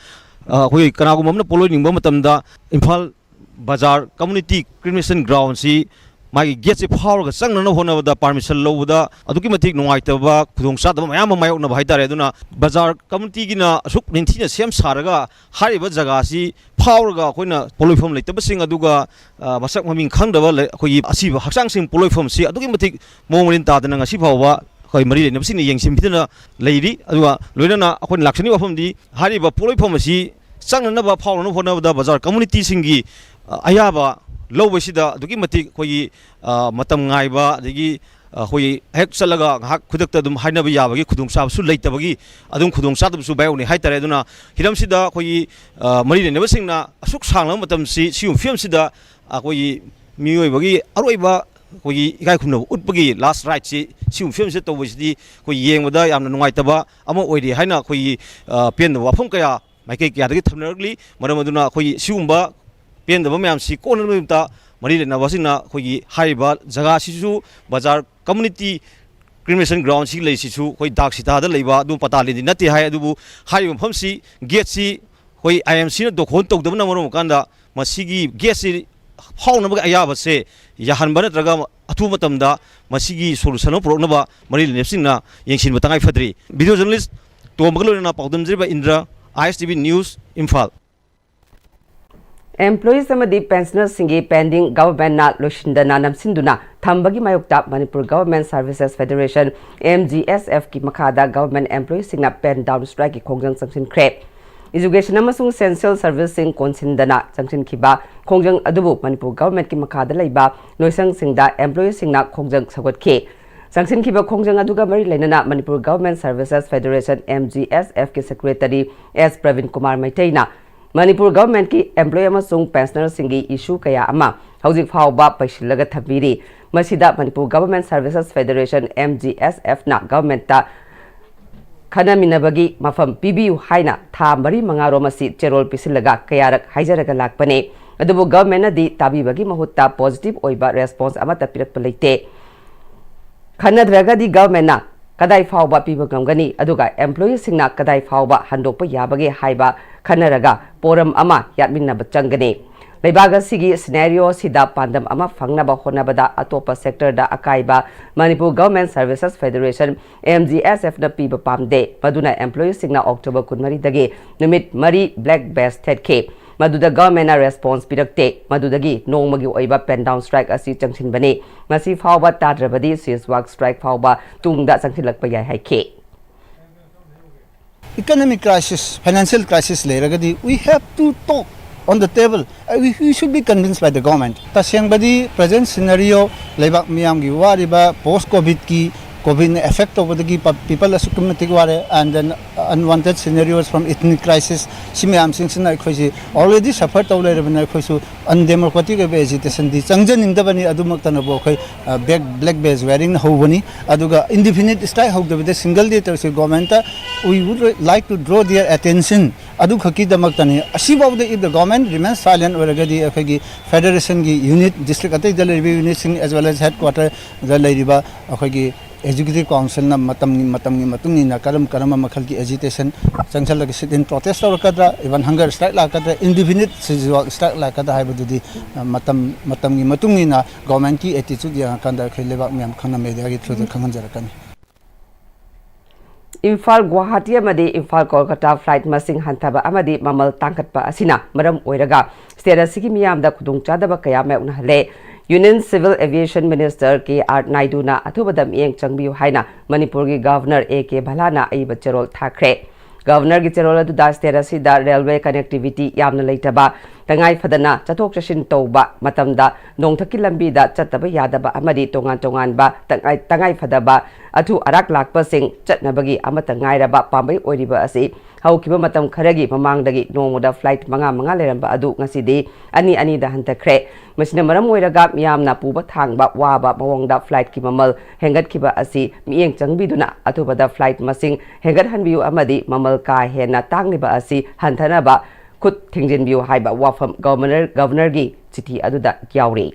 ꯑ, ꯑꯩꯈꯣꯏ ꯀꯅꯥꯒꯨꯝꯕ ꯑꯃꯅ ꯄꯣꯠꯂꯣꯏ ꯅꯤꯡꯕ ꯃꯇꯝꯗ ꯏꯝꯐꯥꯜ ꯕꯖꯥꯔ ꯀꯝꯃꯨꯅꯤꯇꯤ ꯀ꯭ꯔꯤꯃꯦꯁꯟ ꯒ꯭ꯔꯥꯎꯟꯁꯤ ꯃꯥꯒꯤ ꯒꯦꯠꯁꯤ ꯐꯥꯎꯔꯒ ꯆꯪꯅꯅꯕ ꯍꯣꯠꯅꯕꯗ, ꯄꯥꯔꯃꯤꯁꯟ ꯂꯧꯕꯗ ꯑꯗꯨꯛꯀꯤ ꯃꯇꯤꯛ ꯅꯨꯡꯉꯥꯏꯇꯕ, ꯈꯨꯗꯣꯡꯆꯥꯗꯕ ꯃꯌꯥꯝ ꯑꯃ ꯃꯥꯌꯣꯛꯅꯕ ꯍꯥꯏꯇꯥꯔꯦ꯫ ꯑꯗꯨꯅ ꯕꯖꯥꯔ ꯀꯝꯃꯨꯅꯤꯇꯤꯒꯤꯅ ꯑꯁꯨꯛ ꯅꯤꯡꯊꯤꯅ ꯁꯦꯝ ꯁꯥꯔꯒ ꯍꯥꯏꯔꯤꯕ ꯖꯒꯥꯁꯤ ꯐꯥꯎꯔꯒ ꯑꯩꯈꯣꯏꯅ ꯄꯣꯠꯂꯣꯏꯐꯝ ꯂꯩꯇꯕꯁꯤꯡ, ꯑꯗꯨꯒ, ꯑ, ꯃꯁꯛ ꯃꯃꯤꯡ ꯈꯪꯗꯕ ꯂꯩ-, ꯑꯩꯈꯣꯏꯒꯤ ꯑꯁꯤꯕ ꯍꯛꯆꯥꯡꯁꯤꯡ ꯄꯣꯠꯂꯣꯏꯐꯝꯁꯤ ꯑꯗꯨꯛꯀꯤ ꯃꯇꯤꯛ ꯃꯑꯣꯡ ꯃꯔꯤꯟ ꯇꯥꯗꯅ ꯉꯁꯤ ꯐꯥꯎꯕ ꯑꯩꯈꯣꯏ ꯃꯔꯤ ꯂꯩꯅꯕꯁꯤꯡꯅ ꯌꯦꯡꯁꯤꯟꯕꯤꯗꯅ ꯂꯩꯔꯤ꯫ ꯑꯗꯨꯒ ꯂꯣꯏꯅꯅ ꯑꯩꯈꯣꯏꯅ ꯂꯥꯛꯆꯅꯤꯡꯕ ꯋꯥꯐꯝꯗꯤ ꯍꯥꯏꯔꯤꯕ ꯄꯣꯠꯂꯣꯏꯐꯝ ꯑꯁꯤ ꯆꯪꯅꯅꯕ ꯐꯥꯎꯅꯅꯕ ꯍꯣꯠꯅꯕꯗ ꯕꯖꯥꯔ ꯀꯝꯃꯨꯅꯤꯇꯤꯁꯤꯡꯒꯤ, ꯑ, ꯑꯌꯥꯕ ꯂꯧꯕꯁꯤꯗ ꯑꯗꯨꯛꯀꯤ ꯃꯇꯤꯛ ꯑꯩꯈꯣꯏꯒꯤ, ꯑ, ꯃꯇꯝ ꯉꯥꯏꯕ, ꯑꯗꯒꯤ, ꯑ, ꯑꯩꯈꯣꯏꯒꯤ ꯍꯦꯛ ꯆꯠꯂꯒ ꯉꯥꯏꯍꯥꯛ ꯈꯨꯗꯛꯇ ꯑꯗꯨꯝ ꯍꯥꯏꯅꯕ ꯌꯥꯕꯒꯤ ꯈꯨꯗꯣꯡꯆꯥꯕꯁꯨ ꯂꯩꯇꯕꯒꯤ ꯑꯗꯨꯝ ꯈꯨꯗꯣꯡꯆꯥꯗꯕꯁꯨ ꯃꯥꯌꯣꯛꯅꯩ ꯍꯥꯏꯇꯥꯔꯦ꯫ ꯑꯗꯨꯅ ꯍꯤꯔꯝꯁꯤꯗ ꯑꯩꯈꯣꯏꯒꯤ, ꯑ, ꯃꯔꯤ ꯂꯩꯅꯕꯁꯤꯡꯅ ꯑꯁꯨꯛ ꯁꯥꯡꯂꯕ ꯃꯇꯝꯁꯤ ꯁꯤꯒꯨꯝꯕ ꯐꯤꯕꯝꯁꯤꯗ ꯑꯩꯈꯣꯏꯒꯤ ꯃꯤꯑꯣꯏꯕꯒꯤ ꯑꯔꯣꯏꯕ ꯑꯩꯈꯣꯏꯒꯤ ꯏꯀꯥꯏ ꯈꯨꯝꯅꯕ ꯎꯠꯄꯒꯤ ꯂꯥꯁ ꯔꯥꯏꯠꯁꯤ ꯁꯤꯒꯨꯝꯕ ꯐꯤꯕꯝꯁꯤꯗ ꯇꯧꯕꯁꯤꯗꯤ ꯑꯩꯈꯣꯏ ꯌꯦꯡꯕꯗ ꯌꯥꯝꯅ ꯅꯨꯡꯉꯥꯏꯇꯕ ꯑꯃ ꯑꯣꯏꯔꯤ ꯍꯥꯏꯅ ꯑꯩꯈꯣꯏꯒꯤ, ꯑ, ꯄꯦꯟꯗꯕ ꯋꯥꯐꯝ ꯀꯌꯥ ꯃꯥꯏꯀꯩ ꯀꯌꯥꯗꯒꯤ ꯊꯝꯅꯔꯛꯂꯤ꯫ ꯃꯔꯝ ꯑꯗꯨꯅ ꯑꯩꯈꯣꯏꯒꯤ ꯁꯤꯒꯨꯝꯕ ꯄꯦꯟꯗꯕ ꯃꯌꯥꯝꯁꯤ ꯀꯣꯛꯅꯕꯒꯤꯗꯃꯛꯇ ꯃꯔꯤ ꯂꯩꯅꯕꯁꯤꯡꯅ ꯑꯩꯈꯣꯏꯒꯤ ꯍꯥꯏꯔꯤꯕ ꯖꯒꯥꯁꯤꯁꯨ ꯕꯖꯥꯔ ꯀꯝꯃꯨꯅꯤꯇꯤ ꯀ꯭ꯔꯤꯃꯦꯁꯟ ꯒ꯭ꯔꯥꯎꯟꯁꯤꯒꯤ ꯂꯩꯁꯤꯁꯨ ꯑꯩꯈꯣꯏ ꯗꯥꯛ ꯁꯤꯇꯥꯗ ꯂꯩꯕ ꯑꯗꯨ ꯄꯇꯥꯂꯦꯟꯗꯤ ꯅꯠꯇꯦ ꯍꯥꯏ꯫ ꯑꯗꯨꯕꯨ ꯍꯥꯏꯔꯤꯕ ꯃꯐꯝꯁꯤ, ꯒꯦꯠꯁꯤ ꯑꯩꯈꯣꯏ ꯑꯥꯏ ꯑꯦꯝ ꯁꯤꯅ ꯗꯣꯈꯣꯟ ꯇꯧꯗꯕꯅ ꯃꯔꯝ ꯑꯣꯏꯔꯀꯥꯟꯗ ꯃꯁꯤꯒꯤ ꯒꯦꯠꯁꯤ ꯐꯥꯎꯅꯕꯒꯤ ꯑꯌꯥꯕꯁꯦ ꯌꯥꯍꯟꯕ ꯅꯠꯇ꯭ꯔꯒ ꯑꯊꯨꯕ ꯃꯇꯝꯗ ꯃꯁꯤꯒꯤ ꯁꯣꯂꯨꯁꯟ ꯑꯃ ꯄꯨꯔꯛꯅꯕ ꯃꯔꯤ ꯂꯩꯅꯕꯁꯤꯡꯅ ꯌꯦꯡꯁꯤꯟꯕ ꯇꯉꯥꯏ ꯐꯗ꯭ꯔꯤ꯫ ꯚꯤꯗꯤꯑꯣ ꯖꯔꯅꯦꯂꯤꯁ ꯇꯣꯝꯕꯒ ꯂꯣꯏꯅꯅ ꯄꯥꯎꯗꯝꯖꯔꯤꯕ Indra, I S T V news, Imphal. Employees ꯑꯃꯗꯤ ꯄꯦꯟꯁꯅꯔꯁꯤꯡꯒꯤ ꯄꯦꯟꯗꯤꯡ ꯒꯚꯔꯟꯃꯦꯟꯠꯅ ꯂꯣꯏꯁꯤꯟꯗꯅ ꯅꯝꯁꯤꯟꯗꯨꯅ ꯊꯝꯕꯒꯤ ꯃꯥꯌꯣꯛꯇ Manipur government services federation, M G S ꯑꯦꯐꯀꯤ ꯃꯈꯥꯗ ꯒꯚꯔꯟꯃꯦꯟꯠ ꯑꯦꯝꯄ꯭ꯂꯣꯌꯤꯁꯁꯤꯡꯅ ꯄꯦꯟ ꯗꯥꯎꯟ ꯁ꯭ꯇ꯭ꯔꯥꯏꯛꯀꯤ ꯈꯣꯡꯖꯪ ꯆꯪꯁꯤꯟꯈ꯭ꯔꯦ꯫ ꯏꯖꯨꯀꯦꯁꯟ ꯑꯃꯁꯨꯡ ꯁꯦꯟꯁꯤꯌꯦꯜ ꯁꯔꯚꯤꯁꯁꯤꯡ ꯀꯣꯟꯁꯤꯟꯗꯅ ꯆꯪꯁꯤꯟꯈꯤꯕ ꯈꯣꯡꯖꯪ ꯑꯗꯨꯕꯨ ꯃꯅꯤꯄꯨꯔ ꯒꯚꯔꯟꯃꯦꯟꯠꯀꯤ ꯃꯈꯥꯗ ꯂꯩꯕ ꯂꯣꯏꯁꯪꯁꯤꯡꯗ ꯑꯦꯝꯄ꯭ꯂꯣꯌꯤꯁꯁꯤꯡꯅ ꯈꯣꯡꯖꯪ ꯁꯧꯒꯠꯈꯤ꯫ ꯆꯪꯁꯤꯟꯈꯤꯕ ꯈꯣꯡꯖꯪ ꯑꯗꯨꯒ ꯃꯔꯤ ꯂꯩꯅꯅ Manipur government services federation, M G S ꯑꯦꯐꯀꯤ ꯁꯦꯀ꯭ꯔꯦꯇꯔꯤ ꯑꯦꯁ ꯄ꯭ꯔꯕꯤꯟ ꯀꯨꯃꯥꯔ ꯃꯩꯇꯩꯅ ꯃꯅꯤꯄꯨꯔ ꯒꯚꯔꯟꯃꯦꯟꯠꯀꯤ ꯑꯦꯝꯄ꯭ꯂꯣꯌꯤ ꯑꯃꯁꯨꯡ ꯄꯦꯟꯁꯅꯔꯁꯤꯡꯒꯤ ꯏꯁꯨ ꯀꯌꯥ ꯑꯃ ꯍꯧꯖꯤꯛ ꯐꯥꯎꯕ ꯄꯩꯁꯤꯜꯂꯒ ꯊꯝꯕꯤꯔꯤ꯫ ꯃꯁꯤꯗ Manipur government services federation, M G S ꯑꯦꯐꯅ ꯒꯚꯔꯟꯃꯦꯟꯠꯇ ꯈꯟꯅꯃꯤꯟꯅꯕꯒꯤ ꯃꯐꯝ ꯄꯤꯕꯤꯌꯨ ꯍꯥꯏꯅ ꯊꯥ ꯃꯔꯤ ꯃꯉꯥꯔꯣꯝ ꯑꯁꯤ ꯆꯦꯔꯣꯜ ꯄꯤꯁꯤꯜꯂꯒ ꯀꯌꯥꯔꯛ ꯍꯥꯏꯖꯔꯒ ꯂꯥꯛꯄꯅꯦ꯫ ꯑꯗꯨꯕꯨ ꯒꯚꯔꯟꯃꯦꯟꯠꯅꯗꯤ ꯇꯥꯕꯤꯕꯒꯤ ꯃꯍꯨꯠꯇ ꯄꯣꯖꯤꯇꯤꯚ ꯑꯣꯏꯕ ꯔꯦꯁꯄꯣꯟꯁ ꯑꯃꯠꯇ ꯄꯤꯔꯛꯄ ꯂꯩꯇꯦ꯫ ꯈꯟꯅꯗ꯭ꯔꯒꯗꯤ ꯒꯚꯔꯟꯃꯦꯟꯠꯅ ꯀꯗꯥꯏ ꯐꯥꯎꯕ ꯄꯤꯕ ꯉꯝꯒꯅꯤ, ꯑꯗꯨꯒ ꯑꯦꯝꯄ꯭ꯂꯣꯌꯤꯁꯤꯡꯅ ꯀꯗꯥꯏ ꯐꯥꯎꯕ ꯍꯟꯗꯣꯛꯄ ꯌꯥꯕꯒꯦ ꯍꯥꯏꯕ ꯈꯟꯅꯔꯒ ꯐꯣꯔꯝ ꯑꯃ ꯌꯥꯠꯃꯤꯟꯅꯕ ꯆꯪꯒꯅꯤ꯫ ꯂꯩꯕꯥꯛ ꯑꯁꯤꯒꯤ ꯁꯤꯅꯦꯔꯤꯑꯣꯁꯤꯗ ꯄꯥꯟꯗꯝ ꯑꯃ ꯐꯪꯅꯕ ꯍꯣꯠꯅꯕꯗ ꯑꯇꯣꯞꯄ ꯁꯦꯛꯇꯔꯗ ꯑꯀꯥꯏꯕ Manipur government services federation, M G S ꯑꯦꯐꯅ ꯄꯤꯕ ꯄꯥꯝꯗꯦ꯫ ꯃꯗꯨꯅ ꯑꯦꯝꯄ꯭ꯂꯣꯌꯤꯁꯤꯡꯅ ꯑꯣꯛꯇꯣꯕꯔ ꯀꯨꯟꯃꯔꯤꯗꯒꯤ ꯅꯨꯃꯤꯠ ꯃꯔꯤ ꯕ꯭ꯂꯦꯛ ꯕꯦꯖ ꯊꯦꯠꯈꯤ꯫ ꯃꯗꯨꯗ ꯒꯚꯔꯟꯃꯦꯟꯠꯅ ꯔꯦꯁꯄꯣꯟꯁ ꯄꯤꯔꯛꯇꯦ꯫ ꯃꯗꯨꯗꯒꯤ ꯅꯣꯡꯃꯒꯤ ꯑꯣꯏꯕ ꯄꯦꯟ ꯗꯥꯎꯟ ꯁ꯭ꯇ꯭ꯔꯥꯏꯛ ꯑꯁꯤ ꯆꯪꯁꯤꯟꯕꯅꯤ꯫ ꯃꯁꯤ ꯐꯥꯎꯕ ꯇꯥꯗ꯭ꯔꯕꯗꯤ ꯁꯤꯖ ꯋꯥꯛ ꯁ꯭ꯇ꯭ꯔꯥꯏꯛ ꯐꯥꯎꯕ ꯇꯨꯡꯗ ꯆꯪꯁꯤꯜꯂꯛꯄ ꯌꯥꯏ ꯍꯥꯏꯈꯤ꯫ Economic crisis, financial crisis ꯂꯩꯔꯒꯗꯤ we have to talk on the table. Uh, we, we should be convinced by the government. ꯇꯁꯦꯡꯕꯗꯤ present scenario, ꯂꯩꯕꯥꯛ ꯃꯤꯌꯥꯝꯒꯤ ꯋꯥꯔꯤꯕ ꯄꯣꯁ ꯀꯣꯚꯤꯗꯀꯤ, ꯀꯣꯚꯤꯗꯅ ꯑꯦꯐꯦꯛ ꯇꯧꯕꯗꯒꯤ ꯄ- people ꯑꯁꯨꯛꯀꯤ ꯃꯇꯤꯛ ꯋꯥꯔꯦ, and then unwanted scenarios from ethnic crisis, ꯁꯤ ꯃꯌꯥꯝꯁꯤꯡꯁꯤꯅ ꯑꯩꯈꯣꯏꯁꯤ already suffer ꯇꯧ ꯂꯩꯔꯕꯅꯤꯅ ꯑꯩꯈꯣꯏꯁꯨ ꯑꯟꯗꯦꯃꯣꯀ꯭ꯔꯦꯇꯤꯛ ꯑꯣꯏꯕ ꯑꯦꯖꯤꯇꯦꯁꯟꯗꯤ ꯆꯪꯖꯅꯤꯡꯗꯕꯅꯤ꯫ ꯑꯗꯨꯃꯛꯇꯅꯕꯨ ꯑꯩꯈꯣꯏ ꯕ꯭ꯂꯦꯛ ꯕꯦꯖ ꯋꯦꯌꯥꯔꯤꯡꯅ ꯍꯧꯕꯅꯤ꯫ ꯑꯗꯨꯒ indefinite strike ꯍꯧꯗꯕꯤꯗ single day ꯇꯧꯔꯁꯤ꯫ ꯒꯣꯔꯃꯦꯟꯠꯇ we would like to draw their attention ꯑꯗꯨꯈꯛꯀꯤꯗꯃꯛꯇꯅꯤ꯫ ꯑꯁꯤꯐꯥꯎꯗ if the government remains silent ꯑꯣꯏꯔꯒꯗꯤ ꯑꯩꯈꯣꯏꯒꯤ ꯐꯦꯗꯔꯦꯁꯟꯒꯤ ꯌꯨꯅꯤꯠ, ꯗꯤꯁꯇ꯭ꯔꯤꯛ ꯑꯇꯩꯗ ꯂꯩꯔꯤꯕ ꯌꯨꯅꯤꯠꯁꯤꯡ as well as ꯍꯦꯗꯀ꯭ꯋꯥꯇꯔꯗ ꯂꯩꯔꯤꯕ ꯑꯩꯈꯣꯏꯒꯤ ꯑꯦꯛꯖꯤꯀ꯭ꯌꯨꯇꯤꯚ ꯀꯥꯎꯟꯁꯤꯜꯅ ꯃꯇꯝꯒꯤ ꯃꯇꯝꯒꯤ ꯃꯇꯨꯡ ꯏꯟꯅ ꯀꯔꯝ ꯀꯔꯝꯕ ꯃꯈꯜꯒꯤ ꯑꯦꯖꯤꯇꯦꯁꯟ ꯆꯪꯁꯤꯜꯂꯒ sit in protest ꯇꯧꯔꯛꯀꯗ꯭ꯔꯥ, even hunger strike ꯂꯥꯛꯀꯗ꯭ꯔꯥ, indefinite ꯁꯤꯖ ꯋꯥꯛ ꯁ꯭ꯇ꯭ꯔꯥꯏꯛ ꯂꯥꯛꯀꯗ꯭ꯔꯥ ꯍꯥꯏꯕꯗꯨꯗꯤ ꯃꯇꯝ ꯃꯇꯝꯒꯤ ꯃꯇꯨꯡ ꯏꯟꯅ ꯒꯣꯔꯃꯦꯟꯠꯀꯤ ꯑꯦꯇꯤꯆꯨꯠ ꯌꯦꯡꯉꯀꯥꯟꯗ ꯑꯩꯈꯣꯏ ꯂꯩꯕꯥꯛ ꯃꯌꯥꯝ ꯈꯪꯅ ꯃꯦꯗꯤꯌꯥꯒꯤ ꯊ꯭ꯔꯨꯗ ꯈꯪꯍꯟꯖꯔꯛꯀꯅꯤ꯫ ꯏꯝꯐꯥꯜ, ꯒꯨꯋꯥꯍꯥꯇꯤ ꯑꯃꯗꯤ ꯏꯝꯐꯥꯜ, ꯀꯣꯜꯀꯇꯥ ꯐ꯭ꯂꯥꯏꯠ ꯃꯁꯤꯡ ꯍꯟꯊꯕ ꯑꯃꯗꯤ ꯃꯃꯜ ꯇꯥꯡꯈꯠꯄ ꯑꯁꯤꯅ ꯃꯔꯝ ꯑꯣꯏꯔꯒ ꯁ꯭ꯇꯦꯠ ꯑꯁꯤꯒꯤ ꯃꯤꯌꯥꯝꯗ ꯈꯨꯗꯣꯡꯆꯥꯗꯕ ꯀꯌꯥ ꯃꯥꯌꯣꯛꯅꯍꯜꯂꯦ꯫ ꯌꯨꯅꯤꯌꯟ ꯁꯤꯚꯤꯜ ꯑꯦꯚꯤꯌꯦꯁꯟ ꯃꯤꯅꯤꯁꯇꯔ ꯀꯦ ꯑꯥꯔ ꯅꯥꯏꯗꯨꯅ ꯑꯊꯨꯕꯗ ꯃꯤꯠꯌꯦꯡ ꯆꯪꯕꯤꯌꯨ ꯍꯥꯏꯅ ꯃꯅꯤꯄꯨꯔꯒꯤ ꯒꯚꯔꯅꯔ ꯑꯦ ꯀꯦ ꯚꯂꯥꯅ ꯑꯏꯕ ꯆꯦꯔꯣꯜ ꯊꯥꯈ꯭ꯔꯦ꯫ ꯒꯚꯔꯅꯔꯒꯤ ꯆꯦꯔꯣꯜ ꯑꯗꯨꯗ ꯁ꯭ꯇꯦꯠ ꯑꯁꯤꯗ ꯔꯦꯜꯋꯦ ꯀꯅꯦꯛꯇꯤꯚꯤꯇꯤ ꯌꯥꯝꯅ ꯂꯩꯇꯕ, ꯇꯉꯥꯏ ꯐꯗꯅ ꯆꯠꯊꯣꯛ ꯆꯠꯁꯤꯟ ꯇꯧꯕ ꯃꯇꯝꯗ ꯅꯣꯡꯊꯛꯀꯤ ꯂꯝꯕꯤꯗ ꯆꯠꯇꯕ ꯌꯥꯗꯕ ꯑꯃꯗꯤ ꯇꯣꯉꯥꯟ ꯇꯣꯉꯥꯟꯕ ꯇꯉꯥꯏ ꯇꯉꯥꯏ ꯐꯗꯕ ꯑꯊꯨ ꯑꯔꯥꯛ ꯂꯥꯛꯄꯁꯤꯡ ꯆꯠꯅꯕꯒꯤ ꯑꯃꯠꯇ ꯉꯥꯏꯔꯕ ꯄꯥꯝꯕꯩ ꯑꯣꯏꯔꯤꯕ ꯑꯁꯤ ꯍꯧꯈꯤꯕ ꯃꯇꯝ ꯈꯔꯒꯤ ꯃꯃꯥꯡꯗꯒꯤ ꯅꯣꯡꯃꯗ ꯐ꯭ꯂꯥꯏꯠ ꯃꯉꯥ ꯃꯉꯥ ꯂꯩꯔꯝꯕ ꯑꯗꯨ ꯉꯁꯤꯗꯤ ꯑꯅꯤ ꯑꯅꯤꯗ ꯍꯟꯊꯈ꯭ꯔꯦ꯫ ꯃꯁꯤꯅ ꯃꯔꯝ ꯑꯣꯏꯔꯒ ꯃꯤꯌꯥꯝꯅ ꯄꯨꯕ ꯊꯥꯡꯕ ꯋꯥꯕ ꯃꯑꯣꯡꯗ ꯐ꯭ꯂꯥꯏꯠꯀꯤ ꯃꯃꯜ ꯍꯦꯟꯒꯠꯈꯤꯕ ꯑꯁꯤ ꯃꯤꯠꯌꯦꯡ ꯆꯪꯕꯤꯗꯨꯅ ꯑꯊꯨꯕꯗ ꯐ꯭ꯂꯥꯏꯠ ꯃꯁꯤꯡ ꯍꯦꯟꯒꯠꯍꯟꯕꯤꯌꯨ ꯑꯃꯗꯤ ꯃꯃꯜ ꯀꯥ ꯍꯦꯟꯅ ꯇꯥꯡꯂꯤꯕ ꯑꯁꯤ ꯍꯟꯊꯅꯕ ꯈꯨꯠ ꯊꯤꯡꯖꯤꯟꯕꯤꯌꯨ ꯍꯥꯏꯕ ꯋꯥꯐꯝ ꯒꯚꯔꯅꯔ, ꯒꯚꯔꯅꯔꯒꯤ ꯆꯤꯊꯤ ꯑꯗꯨꯗ ꯌꯥꯎꯔꯤ꯫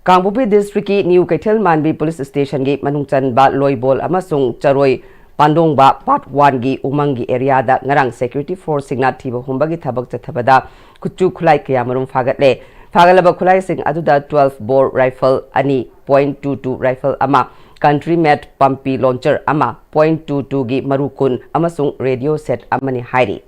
ꯀꯥꯡꯄꯣꯛꯄꯤ ꯗꯤꯁꯇ꯭ꯔꯤꯛꯀꯤ ꯅ꯭ꯌꯨ ꯀꯩꯊꯦꯜ ꯃꯥꯟꯕꯤ ꯄꯨꯂꯤꯁ ꯁ꯭ꯇꯦꯁꯟꯒꯤ ꯃꯅꯨꯡ ꯆꯟꯕ ꯂꯣꯏꯕꯣꯜ ꯑꯃꯁꯨꯡ ꯆꯔꯣꯏ ꯄꯥꯟꯗꯣꯡꯕ ꯄꯥꯔꯠ ꯋꯥꯟꯒꯤ ꯎꯃꯪꯒꯤ ꯑꯦꯔꯤꯌꯥꯗ ꯉꯔꯥꯡ ꯁꯦꯀ꯭ꯌꯨꯔꯤꯇꯤ ꯐꯣꯔꯁꯁꯤꯡꯅ ꯊꯤꯕ ꯍꯨꯝꯕꯒꯤ ꯊꯕꯛ ꯆꯠꯊꯕꯗ ꯈꯨꯠꯁꯨ ꯈꯨꯠꯂꯥꯏ ꯀꯌꯥ ꯃꯔꯨꯝ ꯐꯥꯒꯠꯂꯦ꯫ ꯐꯥꯒꯠꯂꯕ ꯈꯨꯠꯂꯥꯏꯁꯤꯡ ꯑꯗꯨꯗ ꯇ꯭ꯋꯦꯜꯐ ꯕꯣꯔ ꯔꯥꯏꯐꯜ ꯑꯅꯤ, ꯄꯣꯏꯟꯠ ꯇꯨ ꯇꯨ ꯔꯥꯏꯐꯜ ꯑꯃ, ꯀꯟꯇ꯭ꯔꯤ ꯃꯦꯠ ꯄꯝꯄꯤ ꯂꯣꯟꯆꯔ ꯑꯃ, ꯄꯣꯏꯟꯠ ꯇꯨ ꯇꯨꯒꯤ ꯃꯔꯨ ꯀꯨꯟ ꯑꯃꯁꯨꯡ ꯔꯦꯗꯤꯑꯣ ꯁꯦꯠ ꯑꯃꯅꯤ ꯍꯥꯏꯔꯤ꯫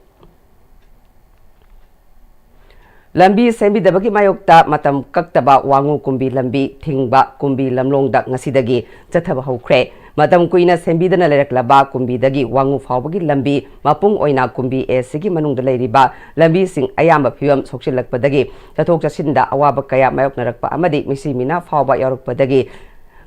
ꯂꯝꯕꯤ ꯁꯦꯝꯕꯤꯗꯕꯒꯤ ꯃꯥꯌꯣꯛꯇ ꯃꯇꯝ ꯀꯛꯇꯕ ꯋꯥꯉꯨ ꯀꯨꯝꯕꯤ ꯂꯝꯕꯤ ꯊꯤꯡꯕ ꯀꯨꯝꯕꯤ ꯂꯝꯂꯣꯡꯗ ꯉꯁꯤꯗꯒꯤ ꯆꯠꯊꯕ ꯍꯧꯈ꯭ꯔꯦ꯫ ꯃꯇꯝ ꯀꯨꯏꯅ ꯁꯦꯝꯕꯤꯗꯅ ꯂꯩꯔꯛꯂꯕ ꯀꯨꯝꯕꯤꯗꯒꯤ ꯋꯥꯉꯨ ꯐꯥꯎꯕꯒꯤ ꯂꯝꯕꯤ, ꯃꯄꯨꯡ ꯑꯣꯏꯅ ꯀꯨꯝꯕꯤ ꯑꯦꯁꯤꯒꯤ ꯃꯅꯨꯡꯗ ꯂꯩꯔꯤꯕ ꯂꯝꯕꯤꯁꯤꯡ ꯑꯌꯥꯝꯕ ꯐꯤꯕꯝ ꯁꯣꯛꯆꯤꯜꯂꯛꯄꯗꯒꯤ ꯆꯠꯊꯣꯛ ꯆꯠꯁꯤꯟꯗ ꯑꯋꯥꯕ ꯀꯌꯥ ꯃꯥꯌꯣꯛꯅꯔꯛꯄ ꯑꯃꯗꯤ ꯃꯤꯁꯤ ꯃꯤꯅꯥ ꯐꯥꯎꯕ ꯌꯥꯎꯔꯛꯄꯗꯒꯤ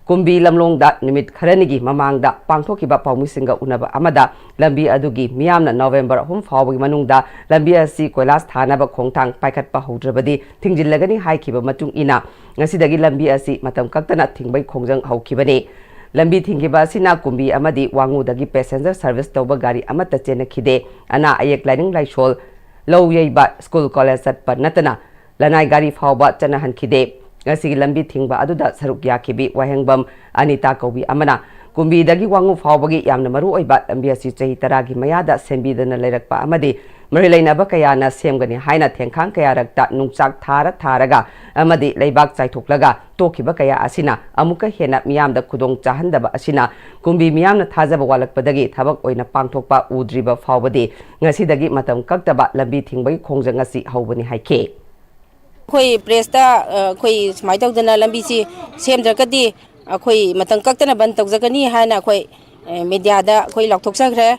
ꯀꯨꯝꯕꯤ ꯂꯝꯂꯣꯡꯗ ꯅꯨꯃꯤꯠ ꯈꯔꯅꯤꯒꯤ ꯃꯃꯥꯡꯗ ꯄꯥꯡꯊꯣꯛꯈꯤꯕ ꯄꯥꯎꯃꯤꯁꯤꯡꯒ ꯎꯅꯕ ꯑꯃꯗ ꯂꯝꯕꯤ ꯑꯗꯨꯒꯤ ꯃꯤꯌꯥꯝꯅ ꯅꯣꯕꯦꯝꯕꯔ ꯑꯍꯨꯝ ꯐꯥꯎꯕꯒꯤ ꯃꯅꯨꯡꯗ ꯂꯝꯕꯤ ꯑꯁꯤ ꯀꯣꯏꯂꯥꯁ ꯊꯥꯅꯕ ꯈꯣꯡꯊꯥꯡ ꯄꯥꯏꯈꯠꯄ ꯍꯧꯗ꯭ꯔꯕꯗꯤ ꯊꯤꯡꯖꯤꯜꯂꯒꯅꯤ ꯍꯥꯏꯈꯤꯕ ꯃꯇꯨꯡ ꯏꯟꯅ ꯉꯁꯤꯗꯒꯤ ꯂꯝꯕꯤ ꯑꯁꯤ ꯃꯇꯝ ꯀꯛꯇꯅ ꯊꯤꯡꯕꯒꯤ ꯈꯣꯡꯖꯪ ꯍꯧꯈꯤꯕꯅꯤ꯫ ꯂꯝꯕꯤ ꯊꯤꯡꯈꯤꯕ ꯑꯁꯤꯅ ꯀꯨꯝꯕꯤ ꯑꯃꯗꯤ ꯋꯥꯉꯨꯗꯒꯤ ꯄꯦꯁꯦꯟꯖꯔ ꯁꯔꯚꯤꯁ ꯇꯧꯕ ꯒꯥꯔꯤ ꯑꯃꯠꯇ ꯆꯦꯟꯅꯈꯤꯗꯦ꯫ ꯑꯅꯥ ꯑꯌꯦꯛ, ꯂꯥꯏꯅꯤꯡ ꯂꯥꯏꯁꯣꯜ, ꯂꯧ ꯌꯩꯕ, ꯁ꯭ꯀꯨꯜ ꯀꯣꯂꯦꯖ ꯆꯠꯄ ꯅꯠꯇꯅ ꯂꯅꯥꯏ ꯒꯥꯔꯤ ꯐꯥꯎꯕ ꯆꯠꯅꯍꯟꯈꯤꯗꯦ꯫ ꯉꯁꯤꯒꯤ ꯂꯝꯕꯤ ꯊꯤꯡꯕ ꯑꯗꯨꯗ ꯁꯔꯨꯛ ꯌꯥꯈꯤꯕꯤ ꯋꯥꯍꯦꯡꯕꯝ ꯑꯅꯤꯇꯥ ꯀꯧꯕꯤ ꯑꯃꯅ ꯀꯨꯝꯕꯤꯗꯒꯤ ꯋꯥꯉꯨ ꯐꯥꯎꯕꯒꯤ ꯌꯥꯝꯅ ꯃꯔꯨ ꯑꯣꯏꯕ ꯂꯝꯕꯤ ꯑꯁꯤ ꯆꯍꯤ ꯇꯔꯥꯒꯤ ꯃꯌꯥꯗ ꯁꯦꯝꯕꯤꯗꯅ ꯂꯩꯔꯛꯄ ꯑꯃꯗꯤ ꯃꯔꯤ ꯂꯩꯅꯕ ꯀꯌꯥꯅ ꯁꯦꯝꯒꯅꯤ ꯍꯥꯏꯅ ꯊꯦꯡꯈꯥꯡ ꯀꯌꯥꯔꯛꯇ ꯅꯨꯡꯆꯥꯛ ꯊꯥꯔ ꯊꯥꯔꯒ ꯑꯃꯗꯤ ꯂꯩꯕꯥꯛ ꯆꯥꯏꯊꯣꯛꯂꯒ ꯇꯣꯛꯈꯤꯕ ꯀꯌꯥ ꯑꯁꯤꯅ ꯑꯃꯨꯛꯀ ꯍꯦꯟꯅ ꯃꯤꯌꯥꯝꯗ ꯈꯨꯗꯣꯡ ꯆꯥꯍꯟꯗꯕ ꯑꯁꯤꯅ ꯀꯨꯝꯕꯤ ꯃꯤꯌꯥꯝꯅ ꯊꯥꯖꯕ ꯋꯥꯠꯂꯛꯄꯗꯒꯤ ꯊꯕꯛ ꯑꯣꯏꯅ ꯄꯥꯡꯊꯣꯛꯄ ꯎꯗ꯭ꯔꯤꯕ ꯐꯥꯎꯕꯗꯤ ꯉꯁꯤꯗꯒꯤ ꯃꯇꯝ ꯀꯛꯇꯕ ꯂꯝꯕꯤ ꯊꯤꯡꯕꯒꯤ ꯈꯣꯡꯖꯪ ꯑꯁꯤ ꯍꯧꯕꯅꯤ ꯍꯥꯏꯈꯤ꯫ ꯑꯩꯈꯣꯏ ꯄ꯭ꯔꯦꯁꯇ, ꯑ, ꯑꯩꯈꯣꯏ ꯁꯨꯃꯥꯏꯅ ꯇꯧꯗꯅ ꯂꯝꯕꯤꯁꯤ ꯁꯦꯝꯗ꯭ꯔꯒꯗꯤ ꯑꯩꯈꯣꯏ ꯃꯇꯝ ꯀꯛꯇꯅ ꯕꯟ ꯇꯧꯖꯒꯅꯤ ꯍꯥꯏꯅ ꯑꯩꯈꯣꯏ, ꯑ, ꯃꯦꯗꯤꯌꯥꯗ ꯑꯩꯈꯣꯏ ꯂꯥꯎꯊꯣꯛꯆꯈ꯭ꯔꯦ꯫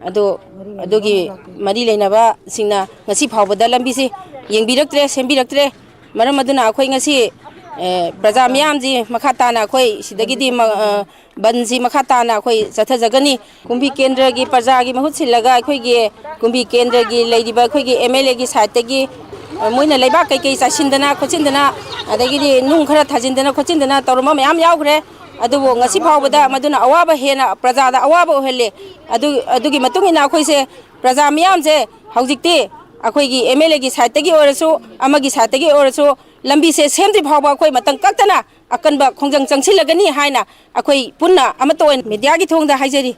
ꯑꯗꯨ, ꯑꯗꯨꯒꯤ ꯃꯔꯤ ꯂꯩꯅꯕꯁꯤꯡꯅ ꯉꯁꯤ ꯐꯥꯎꯕꯗ ꯂꯝꯕꯤꯁꯤ ꯌꯦꯡꯕꯤꯔꯛꯇ꯭ꯔꯦ, ꯁꯦꯝꯕꯤꯔꯛꯇ꯭ꯔꯦ꯫ ꯃꯔꯝ ꯑꯗꯨꯅ ꯑꯩꯈꯣꯏ ꯉꯁꯤ, ꯑ, ꯄ꯭ꯔꯖꯥ ꯃꯤꯌꯥꯝꯁꯤ ꯃꯈꯥ ꯇꯥꯅ ꯑꯩꯈꯣꯏ ꯁꯤꯗꯒꯤꯗꯤ ꯃ-, ꯑ, ꯕꯟꯁꯤ ꯃꯈꯥ ꯇꯥꯅ ꯑꯩꯈꯣꯏ ꯆꯠꯊꯖꯒꯅꯤ꯫ ꯀꯨꯝꯕꯤ ꯀꯦꯟꯗ꯭ꯔꯒꯤ ꯄ꯭ꯔꯖꯥꯒꯤ ꯃꯍꯨꯠ ꯁꯤꯜꯂꯒ ꯑꯩꯈꯣꯏꯒꯤ ꯀꯨꯝꯕꯤ ꯀꯦꯟꯗ꯭ꯔꯒꯤ ꯂꯩꯔꯤꯕ ꯑꯩꯈꯣꯏꯒꯤ ꯑꯦꯝ ꯑꯦꯜ ꯑꯦꯒꯤ ꯁꯥꯏꯠꯇꯒꯤ, ꯑ, ꯃꯣꯏꯅ ꯂꯩꯕꯥꯛ ꯀꯩꯀꯩ ꯆꯥꯏꯁꯤꯟꯗꯅ ꯈꯣꯠꯆꯤꯟꯗꯅ, ꯑꯗꯒꯤꯗꯤ ꯅꯨꯡ ꯈꯔ ꯊꯥꯖꯤꯟꯗꯅ ꯈꯣꯠꯆꯤꯟꯗꯅ ꯇꯧꯔꯝꯕ ꯃꯌꯥꯝ ꯌꯥꯎꯈ꯭ꯔꯦ꯫ ꯑꯗꯨꯕꯨ ꯉꯁꯤ ꯐꯥꯎꯕꯗ ꯃꯗꯨꯅ ꯑꯋꯥꯕ ꯍꯦꯟꯅ ꯄ꯭ꯔꯖꯥꯗ ꯑꯋꯥꯕ ꯑꯣꯏꯍꯜꯂꯦ꯫ ꯑꯗꯨ, ꯑꯗꯨꯒꯤ ꯃꯇꯨꯡ ꯏꯟꯅ ꯑꯩꯈꯣꯏꯁꯦ ꯄ꯭ꯔꯖꯥ ꯃꯤꯌꯥꯝꯁꯦ ꯍꯧꯖꯤꯛꯇꯤ ꯑꯩꯈꯣꯏꯒꯤ ꯑꯦꯝ ꯑꯦꯜ ꯑꯦꯒꯤ ꯁꯥꯏꯠꯇꯒꯤ ꯑꯣꯏꯔꯁꯨ, ꯑꯃꯒꯤ ꯁꯥꯏꯠꯇꯒꯤ ꯑꯣꯏꯔꯁꯨ, ꯂꯝꯕꯤꯁꯦ ꯁꯦꯝꯗ꯭ꯔꯤ ꯐꯥꯎꯕ ꯑꯩꯈꯣꯏ ꯃꯇꯝ ꯀꯛꯇꯅ ꯑꯀꯟꯕ ꯈꯣꯡꯖꯪ ꯆꯪꯁꯤꯜꯂꯒꯅꯤ ꯍꯥꯏꯅ ꯑꯩꯈꯣꯏ ꯄꯨꯟꯅ ꯑꯃꯠꯇ ꯑꯣꯏꯅ ꯃꯦꯗꯤꯌꯥꯒꯤ ꯊꯣꯡꯗ ꯍꯥꯏꯖꯔꯤ꯫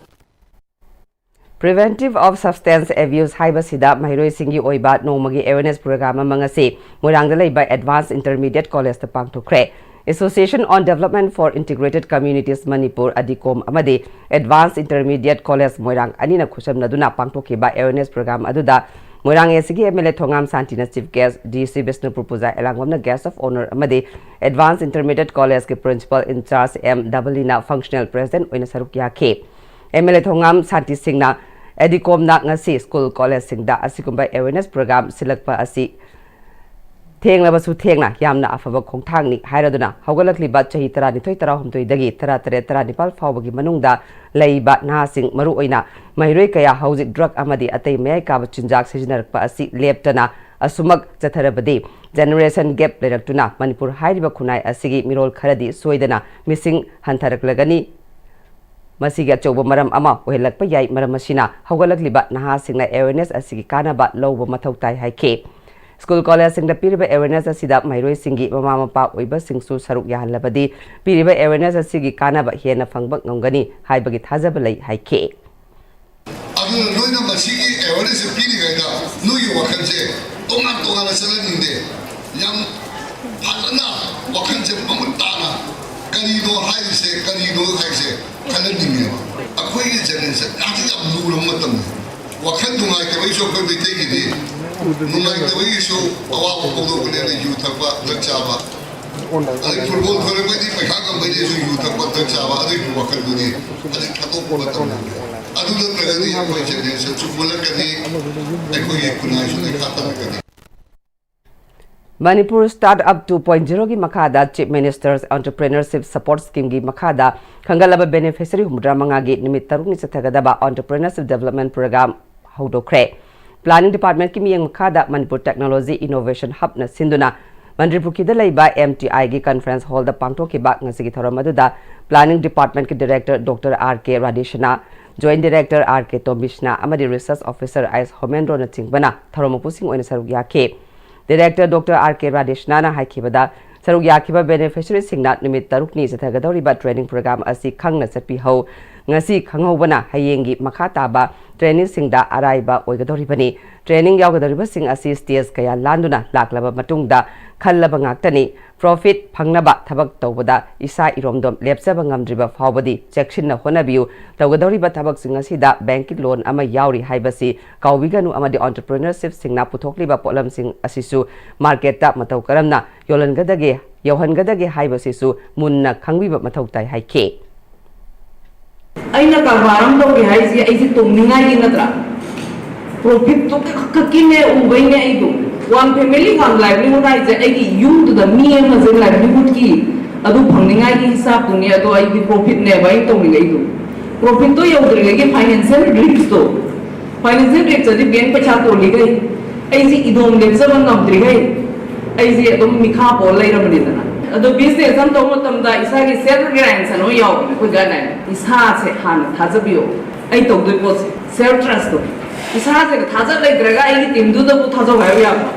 Preventive of Substance Abuse ꯍꯥꯏꯕꯁꯤꯗ ꯃꯍꯩꯔꯣꯏꯁꯤꯡꯒꯤ ꯑꯣꯏꯕ ꯅꯣꯡꯃꯒꯤ awareness program ꯑꯃ ꯉꯁꯤ ꯃꯣꯏꯔꯥꯡꯗ ꯂꯩꯕ Advanced Intermediate College ꯇ ꯄꯥꯡꯊꯣꯛꯈ꯭ꯔꯦ꯫ Association on Development for Integrated Communities Manipur, ꯑꯗꯤꯀꯣꯝ, ꯑꯃꯗꯤ Advanced Intermediate College ꯃꯣꯏꯔꯥꯡ ꯑꯅꯤꯅ ꯈꯨꯠꯁꯝꯅꯗꯨꯅ ꯄꯥꯡꯊꯣꯛꯈꯤꯕ awareness program ꯑꯗꯨꯗ ꯃꯣꯏꯔꯥꯡ ꯑꯦ ꯁꯤꯒꯤ ꯑꯦꯝ ꯑꯦꯜ ꯑꯦ ꯊꯣꯉꯥꯝ ꯁꯥꯟꯇꯤꯅ chief guest, D C Bishnupur Puja ꯑꯦꯂꯥꯡꯕꯝꯅ guest of honour ꯑꯃꯗꯤ Advanced Intermediate College ꯀꯤ principal in charge ꯑꯦꯝ ꯗꯕꯂꯤꯅ functional president ꯑꯣꯏꯅ ꯁꯔꯨꯛ ꯌꯥꯈꯤ꯫ ꯑꯦꯝ ꯑꯦꯜ ꯑꯦ ꯊꯣꯉꯥꯝ ꯁꯥꯟꯇꯤ ꯁꯤꯡꯅ ꯑꯦꯗꯤꯀꯣꯝꯅ ꯉꯁꯤ school college ꯁꯤꯡꯗ ꯑꯁꯤꯒꯨꯝꯕ awareness program ꯁꯤꯜꯂꯛꯄ ꯑꯁꯤ ꯊꯦꯡꯂꯕꯁꯨ ꯊꯦꯡꯅ ꯌꯥꯝꯅ ꯑꯐꯕ ꯈꯣꯡꯊꯥꯡꯅꯤ ꯍꯥꯏꯔꯗꯨꯅ ꯍꯧꯒꯠꯂꯛꯂꯤꯕ ꯆꯍꯤ ꯇꯔꯥꯅꯤꯊꯣꯏ, ꯇꯔꯥꯍꯨꯝꯗꯣꯏꯗꯒꯤ ꯇꯔꯥꯇꯔꯦꯠ, ꯇꯔꯥꯅꯤꯄꯥꯜ ꯐꯥꯎꯕꯒꯤ ꯃꯅꯨꯡꯗ ꯂꯩꯕ ꯅꯍꯥꯁꯤꯡ, ꯃꯔꯨꯑꯣꯏꯅ ꯃꯍꯩꯔꯣꯏ ꯀꯌꯥ ꯍꯧꯖꯤꯛ drug ꯑꯃꯗꯤ ꯑꯇꯩ ꯃꯌꯥꯏ ꯀꯥꯕ ꯆꯤꯟꯖꯥꯛ ꯁꯤꯖꯤꯟꯅꯔꯛꯄ ꯑꯁꯤ ꯂꯦꯞꯇꯅ ꯑꯁꯨꯃꯛ ꯆꯠꯊꯔꯕꯗꯤ generation gap ꯂꯩꯔꯛꯇꯨꯅ ꯃꯅꯤꯄꯨꯔ ꯍꯥꯏꯔꯤꯕ ꯈꯨꯟꯅꯥꯏ ꯑꯁꯤꯒꯤ ꯃꯤꯔꯣꯜ ꯈꯔꯗꯤ ꯁꯣꯏꯗꯅ ꯃꯤꯁꯤꯡ ꯍꯟꯊꯔꯛꯂꯒꯅꯤ꯫ ꯃꯁꯤꯒꯤ ꯑꯆꯧꯕ ꯃꯔꯝ ꯑꯃ ꯑꯣꯏꯍꯜꯂꯛꯄ ꯌꯥꯏ꯫ ꯃꯔꯝ ꯑꯁꯤꯅ ꯍꯧꯒꯠꯂꯛꯂꯤꯕ ꯅꯍꯥꯁꯤꯡꯅ awareness ꯑꯁꯤꯒꯤ ꯀꯥꯟꯅꯕ ꯂꯧꯕ ꯃꯊꯧ ꯇꯥꯏ ꯍꯥꯏꯈꯤ꯫ School college ꯁꯤꯡꯗ ꯄꯤꯔꯤꯕ awareness ꯑꯁꯤꯗ ꯃꯍꯩꯔꯣꯏꯁꯤꯡꯒꯤ ꯃꯃꯥ ꯃꯄꯥ ꯑꯣꯏꯕꯁꯤꯡꯁꯨ ꯁꯔꯨꯛ ꯌꯥꯍꯜꯂꯕꯗꯤ ꯄꯤꯔꯤꯕ awareness ꯑꯁꯤꯒꯤ ꯀꯥꯟꯅꯕ ꯍꯦꯟꯅ ꯐꯪꯕ ꯉꯝꯒꯅꯤ ꯍꯥꯏꯕꯒꯤ ꯊꯥꯖꯕ ꯂꯩ ꯍꯥꯏꯈꯤ꯫ ꯑꯗꯨꯅ ꯅꯣꯏꯅ ꯃꯁꯤꯒꯤ awareness ꯄꯤꯔꯤꯉꯩꯗ ꯅꯣꯏꯒꯤ ꯋꯥꯈꯜꯁꯦ ꯇꯣꯉꯥꯟ ꯇꯣꯉꯥꯟꯅ ꯆꯠꯍꯟꯅꯤꯡꯗꯦ꯫ ꯌꯥꯝ ꯐꯖꯅ ꯋꯥꯈꯜꯁꯦ ꯃꯃꯨꯠ ꯇꯥꯅ ꯀꯔꯤꯅꯣ ꯍꯥꯏꯔꯤꯁꯦ, ꯀꯔꯤꯅꯣ ꯍꯥꯏꯔꯤꯁꯦ ꯈꯜꯍꯟꯅꯤꯡꯉꯦꯕ꯫ ꯑꯩꯈꯣꯏꯒꯤ generation ꯍꯧꯖꯤꯛ ꯌꯥꯝ ꯂꯨꯔꯕ ꯃꯇꯝꯅꯤ꯫ ꯋꯥꯈꯜ ꯅꯨꯡꯉꯥꯏꯇꯕꯒꯤꯁꯨ ꯑꯩꯈꯣꯏ ꯃꯩꯇꯩꯒꯤꯗꯤ ꯅꯨꯡꯉꯥꯏꯇꯕꯒꯤꯁꯨ ꯑꯋꯥꯕ ꯐꯣꯡꯗꯣꯛꯄꯅꯦꯅ ꯌꯨ ꯊꯛꯄ, drug ꯆꯥꯕ, ꯑꯗꯩ football ꯊꯣꯏꯔꯛꯄꯩꯗꯤ ꯄꯩꯁꯥ ꯉꯝꯕꯩꯗꯤꯁꯨ ꯌꯨ ꯊꯛꯄ, drug ꯆꯥꯕ, ꯑꯗꯨꯒꯤ ꯋꯥꯈꯜꯗꯨꯅꯤ꯫ ꯑꯗꯩ ꯊꯥꯗꯣꯛꯄ ꯃꯇꯝꯗ ꯑꯗꯨ ꯅꯠꯇ꯭ꯔꯒꯗꯤ ꯑꯩꯈꯣꯏ generation ꯁꯨ ꯃꯨꯜꯂꯛꯀꯅꯤ, ꯑꯩꯈꯣꯏꯒꯤ ꯈꯨꯟꯅꯥꯏꯁꯨ ꯂꯩꯈꯥ ꯇꯥꯔꯛꯀꯅꯤ꯫ Manipur Startup two point zero ꯒꯤ ꯃꯈꯥꯗ Chief Minister's Entrepreneurship Support Scheme ꯒꯤ ꯃꯈꯥꯗ ꯈꯟꯒꯠꯂꯕ beneficiary ꯍꯨꯝꯐꯨꯇꯔꯥ ꯃꯉꯥꯒꯤ ꯅꯨꯃꯤꯠ ꯇꯔꯨꯛꯅꯤ ꯆꯠꯊꯒꯗꯕ Entrepreneurship Development Program ꯍꯧꯗꯣꯛꯈ꯭ꯔꯦ꯫ Planning Department ꯀꯤ ꯃꯤꯠꯌꯦꯡ ꯃꯈꯥꯗ Manipur Technology Innovation Hub ꯅ ꯁꯤꯟꯗꯨꯅ ꯃꯟꯇ꯭ꯔꯤ ꯄꯨꯈ꯭ꯔꯤꯗ ꯂꯩꯕ M T I ꯒꯤ conference hall ꯗ ꯄꯥꯡꯊꯣꯛꯈꯤꯕ ꯉꯁꯤꯒꯤ ꯊꯧꯔꯝ ꯑꯗꯨꯗ Planning Department ꯀꯤ Director Doctor R K Radheshna, Joint Director R K Tomishna ꯑꯃꯗꯤ Research Officer S ꯍꯣꯃꯦꯟꯗ꯭ꯔꯣꯅꯆꯤꯡꯕꯅ ꯊꯧꯔꯝ ꯃꯄꯨꯁꯤꯡ ꯑꯣꯏꯅ ꯁꯔꯨꯛ ꯌꯥꯈꯤ꯫ Director Doctor R K ꯔꯥꯙꯦꯁ꯭ꯅꯥꯅ ꯍꯥꯏꯈꯤꯕꯗ, ꯁꯔꯨꯛ ꯌꯥꯈꯤꯕ beneficiaryꯁꯤꯡꯅ ꯅꯨꯃꯤꯠ ꯇꯔꯨꯛꯅꯤ ꯆꯠꯊꯒꯗꯧꯔꯤꯕ training program ꯑꯁꯤ ꯈꯪꯅ ꯆꯠꯄꯤꯍꯧ꯫ ꯉꯁꯤ ꯈꯪꯍꯧꯕꯅ ꯍꯌꯦꯡꯒꯤ ꯃꯈꯥ ꯇꯥꯕ trainingꯁꯤꯡꯗ ꯑꯔꯥꯏꯕ ꯑꯣꯏꯒꯗꯧꯔꯤꯕꯅꯤ꯫ Training ꯌꯥꯎꯒꯗꯧꯔꯤꯕꯁꯤꯡ ꯑꯁꯤ stage ꯀꯌꯥ ꯂꯥꯟꯗꯨꯅ ꯂꯥꯛꯂꯕ ꯃꯇꯨꯡꯗ ꯈꯜꯂꯕ ꯉꯥꯛꯇꯅꯤ꯫ Profit ꯐꯪꯅꯕ ꯊꯕꯛ ꯇꯧꯕꯗ ꯏꯁꯥ ꯏꯔꯣꯝꯗꯣꯝ ꯂꯦꯞꯆꯕ ꯉꯝꯗ꯭ꯔꯤꯕ ꯐꯥꯎꯕꯗꯤ ꯆꯦꯛꯁꯤꯟꯅ ꯍꯣꯠꯅꯕꯤꯌꯨ꯫ ꯇꯧꯒꯗꯧꯔꯤꯕ ꯊꯕꯛꯁꯤꯡ ꯑꯁꯤꯗ bankꯀꯤ loan ꯑꯃ ꯌꯥꯎꯔꯤ ꯍꯥꯏꯕꯁꯤ ꯀꯥꯎꯕꯤꯒꯅꯨ ꯑꯃꯗꯤ entrepreneurshipꯁꯤꯡꯅ ꯄꯨꯊꯣꯛꯂꯤꯕ ꯄꯣꯠꯂꯝꯁꯤꯡ ꯑꯁꯤꯁꯨ marketꯇ ꯃꯇꯧ ꯀꯔꯝꯅ ꯌꯣꯜꯍꯟꯒꯗꯒꯦ, ꯌꯧꯍꯟꯒꯗꯒꯦ ꯍꯥꯏꯕꯁꯤꯁꯨ ꯃꯨꯟꯅ ꯈꯪꯕꯤꯕ ꯃꯊꯧ ꯇꯥꯏ ꯍꯥꯏꯈꯤ꯫ ꯑꯩꯅ ꯀꯔꯕꯥꯔ ꯑꯃ ꯇꯧꯒꯦ ꯍꯥꯏꯁꯦ ꯑꯩꯁꯦ ꯇꯣꯡꯅꯤꯡꯉꯥꯏꯒꯤ ꯅꯠꯇ꯭ꯔꯥ? Profitꯇꯣ ꯈꯛꯀꯤꯅꯦ ꯎꯕꯩꯅꯦ ꯑꯩꯗꯣ꯫ One family, one livelihood ꯍꯥꯏꯁꯦ ꯑꯩꯒꯤ ꯌꯨꯝꯗꯨꯗ ꯃꯤ ꯑꯃꯁꯦ livelihoodꯀꯤ ꯑꯗꯨ ꯐꯪꯅꯤꯡꯉꯥꯏꯒꯤ ꯍꯤꯁꯥꯕꯇꯨꯅꯦ, ꯑꯗꯣ ꯑꯩꯗꯤ profitꯅꯦꯕ ꯑꯩꯅ ꯇꯧꯅꯤꯡꯉꯛꯏꯗꯣ꯫ Profitꯇꯣ ꯌꯧꯗ꯭ꯔꯤꯉꯩꯒꯤ financial riskꯇꯣ, financial risk ꯑꯗꯤ bank ꯄꯩꯁꯥ ꯇꯣꯜꯂꯤꯈꯩ, ꯑꯩꯁꯦ ꯏꯗꯣꯝ ꯂꯦꯞꯆꯕ ꯉꯝꯗ꯭ꯔꯤꯈꯩ, ꯑꯩꯁꯦ ꯑꯗꯨꯝ ꯃꯤꯈꯥ ꯄꯣꯜ ꯂꯩꯔꯕꯅꯤꯗꯅ꯫ ꯑꯗꯣ business ꯑꯃ ꯇꯧꯕ ꯃꯇꯝꯗ ꯏꯁꯥꯒꯤ self reliance ꯑꯃ ꯌꯥꯎꯕꯅꯦ ꯑꯩꯈꯣꯏ guideline꯫ ꯏꯁꯥꯁꯦ ꯍꯥꯟꯅ ꯊꯥꯖꯕꯤꯌꯣ꯫ ꯑꯩ ꯇꯧꯗꯣꯏ ꯄꯣꯠꯁꯦ self trustꯇꯣ꯫ ꯏꯁꯥꯁꯦ ꯊꯥꯖ ꯂꯩꯇ꯭ꯔꯒ ꯑꯩꯒꯤ teamꯗꯨꯗꯕꯨ ꯊꯥꯖꯧ ꯍꯥꯏꯕ ꯌꯥꯕ꯭ꯔꯣ?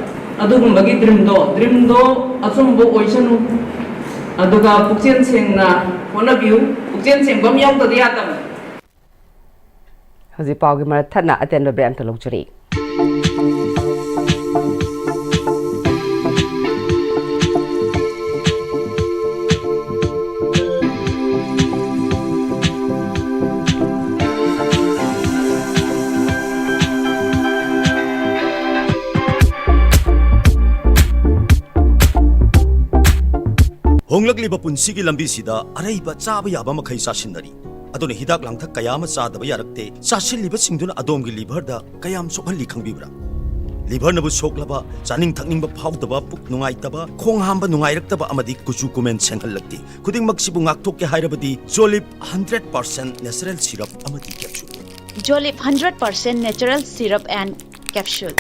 ꯑꯗꯨꯒꯨꯝꯕꯒꯤ dreamꯗꯣ, dreamꯗꯣ ꯑꯆꯨꯝꯕ ꯑꯣꯏꯁꯅꯨ꯫ ꯑꯗꯨꯒ ꯄꯨꯛꯆꯦꯜ ꯁꯦꯡꯅ ꯍꯣꯠꯅꯕꯤꯌꯨ꯫ ꯄꯨꯛꯆꯦꯜ ꯁꯦꯡꯕ ꯑꯃ ꯌꯥꯎꯗꯗꯤ ꯌꯥꯗꯕꯅꯤ꯫ ꯍꯧꯖꯤꯛ ꯄꯥꯎꯒꯤ ꯃꯔꯛ ꯊꯠꯅ ꯑꯇꯦꯟꯕ break ꯑꯝꯇ ꯂꯧꯖꯔꯤ꯫ ꯍꯣꯡꯂꯛꯂꯤꯕ ꯄꯨꯟꯁꯤꯒꯤ ꯂꯝꯕꯤꯁꯤꯗ ꯑꯔꯩꯕ ꯆꯥꯕ ꯌꯥꯕ ꯃꯈꯩ ꯆꯥꯁꯤꯟꯅꯔꯤ꯫ ꯑꯗꯨꯅ ꯍꯤꯗꯥꯛ ꯂꯥꯡꯊꯛ ꯀꯌꯥ ꯑꯃ ꯆꯥꯗꯕ ꯌꯥꯔꯛꯇꯦ꯫ ꯆꯥꯁꯤꯜꯂꯤꯕꯁꯤꯡꯗꯨꯅ ꯑꯗꯣꯝꯒꯤ liverꯗ ꯀꯌꯥꯝ ꯁꯣꯛꯍꯜꯂꯤ ꯈꯪꯕꯤꯕ꯭ꯔꯥ? Liverꯅꯕꯨ ꯁꯣꯛꯂꯕ, ꯆꯥꯅꯤꯡ ꯊꯛꯅꯤꯡꯕ ꯐꯥꯎꯗꯕ, ꯄꯨꯛ ꯅꯨꯡꯉꯥꯏꯇꯕ, ꯈꯣꯡ ꯍꯥꯝꯕ ꯅꯨꯡꯉꯥꯏꯔꯛꯇꯕ ꯑꯃꯗꯤ ꯀꯨꯆꯨ ꯀꯨꯃꯦꯟ ꯁꯦꯡꯍꯜꯂꯛꯇꯦ꯫ ꯈꯨꯗꯤꯡꯃꯛꯁꯤꯕꯨ ꯉꯥꯛꯊꯣꯛꯀꯦ ꯍꯥꯏꯔꯕꯗꯤ Jolib hundred percent natural syrup ꯑꯃꯗꯤ capsule꯫ Jolib hundred percent natural syrup and capsule꯫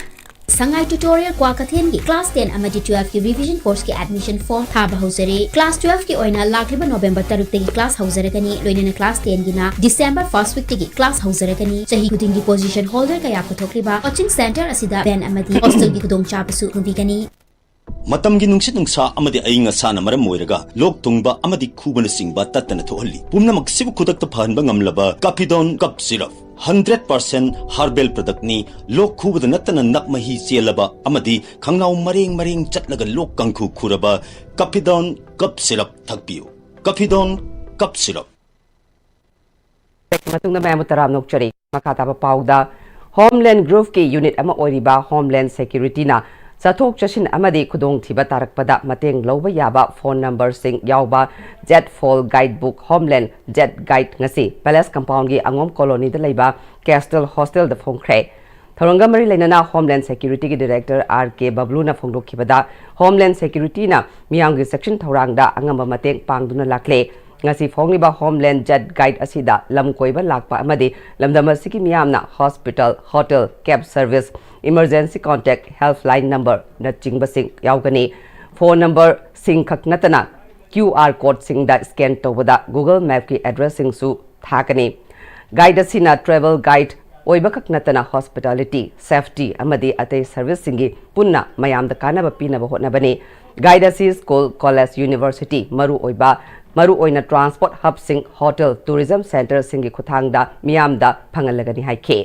Sangai Tutorial ꯀ꯭ꯋꯥꯀꯩꯊꯦꯜꯒꯤ class ten ꯑꯃꯗꯤ twelve ꯀꯤ revision course ꯀꯤ admission form ꯊꯥꯕ ꯍꯧꯖꯔꯦ꯫ Class twelve ꯀꯤ ꯑꯣꯏꯅ ꯂꯥꯛꯂꯤꯕ November ꯇꯔꯨꯛꯇꯒꯤ class ꯍꯧꯖꯔꯒꯅꯤ, ꯂꯣꯏꯅꯅ class ten ꯒꯤꯅ December first week ꯇꯒꯤ class ꯍꯧꯖꯔꯒꯅꯤ꯫ ꯆꯍꯤ ꯈꯨꯗꯤꯡꯒꯤ position holder ꯀꯌꯥ ꯄꯨꯊꯣꯛꯂꯤꯕ coaching center ꯑꯁꯤꯗ van ꯑꯃꯗꯤ hostel ꯒꯤ ꯈꯨꯗꯣꯡꯆꯥꯕꯁꯨ ꯐꯪꯕꯤꯒꯅꯤ꯫ ꯃꯇꯝꯒꯤ ꯅꯨꯡꯁꯤꯠ ꯅꯨꯡꯁꯥ ꯑꯃꯗꯤ ꯑꯏꯪ ꯑꯁꯥꯅ ꯃꯔꯝ ꯑꯣꯏꯔꯒ ꯂꯣꯛ ꯊꯨꯡꯕ ꯑꯃꯗꯤ ꯈꯨꯕꯅꯆꯤꯡꯕ ꯇꯠꯇꯅ ꯊꯣꯛꯍꯜꯂꯤ꯫ ꯄꯨꯝꯅꯃꯛꯁꯤꯕꯨ ꯈꯨꯗꯛꯇ ꯐꯍꯟꯕ ꯉꯝꯂꯕ Cappidone Cough Syrup, hundred percent herbal product ꯅꯤ꯫ ꯂꯣꯛ ꯈꯨꯕꯗ ꯅꯠꯇꯅ ꯅꯞ ꯃꯍꯤ ꯆꯦꯜꯂꯕ ꯑꯃꯗꯤ ꯈꯪꯅꯥꯎ ꯃꯔꯦꯡ ꯃꯔꯦꯡ ꯆꯠꯂꯒ ꯂꯣꯛ ꯀꯥꯡꯈꯨ ꯈꯨꯔꯕ Cappidone Cough Syrup ꯊꯛꯄꯤꯌꯨ꯫ Cappidone Cough Syrup꯫ ꯃꯇꯨꯡꯗ ꯃꯌꯥꯝꯕꯨ ꯇꯔꯥꯝꯅ ꯑꯣꯛꯆꯔꯤ꯫ ꯃꯈꯥ ꯇꯥꯕ ꯄꯥꯎꯗ, Homeland Group ꯀꯤ unit ꯑꯃ ꯑꯣꯏꯔꯤꯕ Homeland Security ꯅ ꯆꯠꯊꯣꯛ ꯆꯠꯁꯤꯟ ꯑꯃꯗꯤ ꯈꯨꯗꯣꯡꯊꯤꯕ ꯇꯥꯔꯛꯄꯗ ꯃꯇꯦꯡ ꯂꯧꯕ ꯌꯥꯕ phone number ꯁꯤꯡ ꯌꯥꯎꯕ Jet Fall Guide Book, Homeland Jet Guide ꯉꯁꯤ Palace Compound ꯒꯤ ꯑꯉꯣꯝ colony ꯗ ꯂꯩꯕ Castle Hostel ꯗ ꯐꯣꯡꯈ꯭ꯔꯦ꯫ ꯊꯧꯔꯝꯒ ꯃꯔꯤ ꯂꯩꯅꯅ Homeland Security ꯒꯤ Director R K ꯕꯕ꯭ꯂꯨꯅ ꯐꯣꯡꯗꯣꯛꯈꯤꯕꯗ, Homeland Security ꯅ ꯃꯤꯌꯥꯝꯒꯤ ꯆꯦꯛꯁꯤꯟ ꯊꯧꯔꯥꯡꯗ ꯑꯉꯝꯕ ꯃꯇꯦꯡ ꯄꯥꯡꯗꯨꯅ ꯂꯥꯛꯂꯦ꯫ ꯉꯁꯤ ꯐꯣꯡꯂꯤꯕ Homeland Jet Guide ꯑꯁꯤꯗ ꯂꯝ ꯀꯣꯏꯕ ꯂꯥꯛꯄ ꯑꯃꯗꯤ ꯂꯝꯗꯝ ꯑꯁꯤꯒꯤ ꯃꯤꯌꯥꯝꯅ hospital, hotel, cab service, emergency contact helpline number ꯅꯆꯤꯡꯕꯁꯤꯡ ꯌꯥꯎꯒꯅꯤ꯫ Phone number ꯁꯤꯡ ꯈꯛ ꯅꯠꯇꯅ Q R code ꯁꯤꯡꯗ scan ꯇꯧꯕꯗ Google Map ꯀꯤ address ꯁꯤꯡꯁꯨ ꯊꯥꯒꯅꯤ꯫ Guide ꯑꯁꯤꯅ travel guide ꯑꯣꯏꯕꯈꯛ ꯅꯠꯇꯅ hospitality, safety ꯑꯃꯗꯤ ꯑꯇꯩ service ꯁꯤꯡꯒꯤ ꯄꯨꯟꯅ ꯃꯌꯥꯝꯗ ꯀꯥꯟꯅꯕ ꯄꯤꯅꯕ ꯍꯣꯠꯅꯕꯅꯤ꯫ Guide ꯑꯁꯤ school, college, university, ꯃꯔꯨꯑꯣꯏꯕ, ꯃꯔꯨꯑꯣꯏꯅ transport hub ꯁꯤꯡ, hotel, tourism center ꯁꯤꯡꯒꯤ ꯈꯨꯠꯊꯥꯡꯗ ꯃꯤꯌꯥꯝꯗ ꯐꯪꯍꯜꯂꯒꯅꯤ ꯍꯥꯏꯈꯤ꯫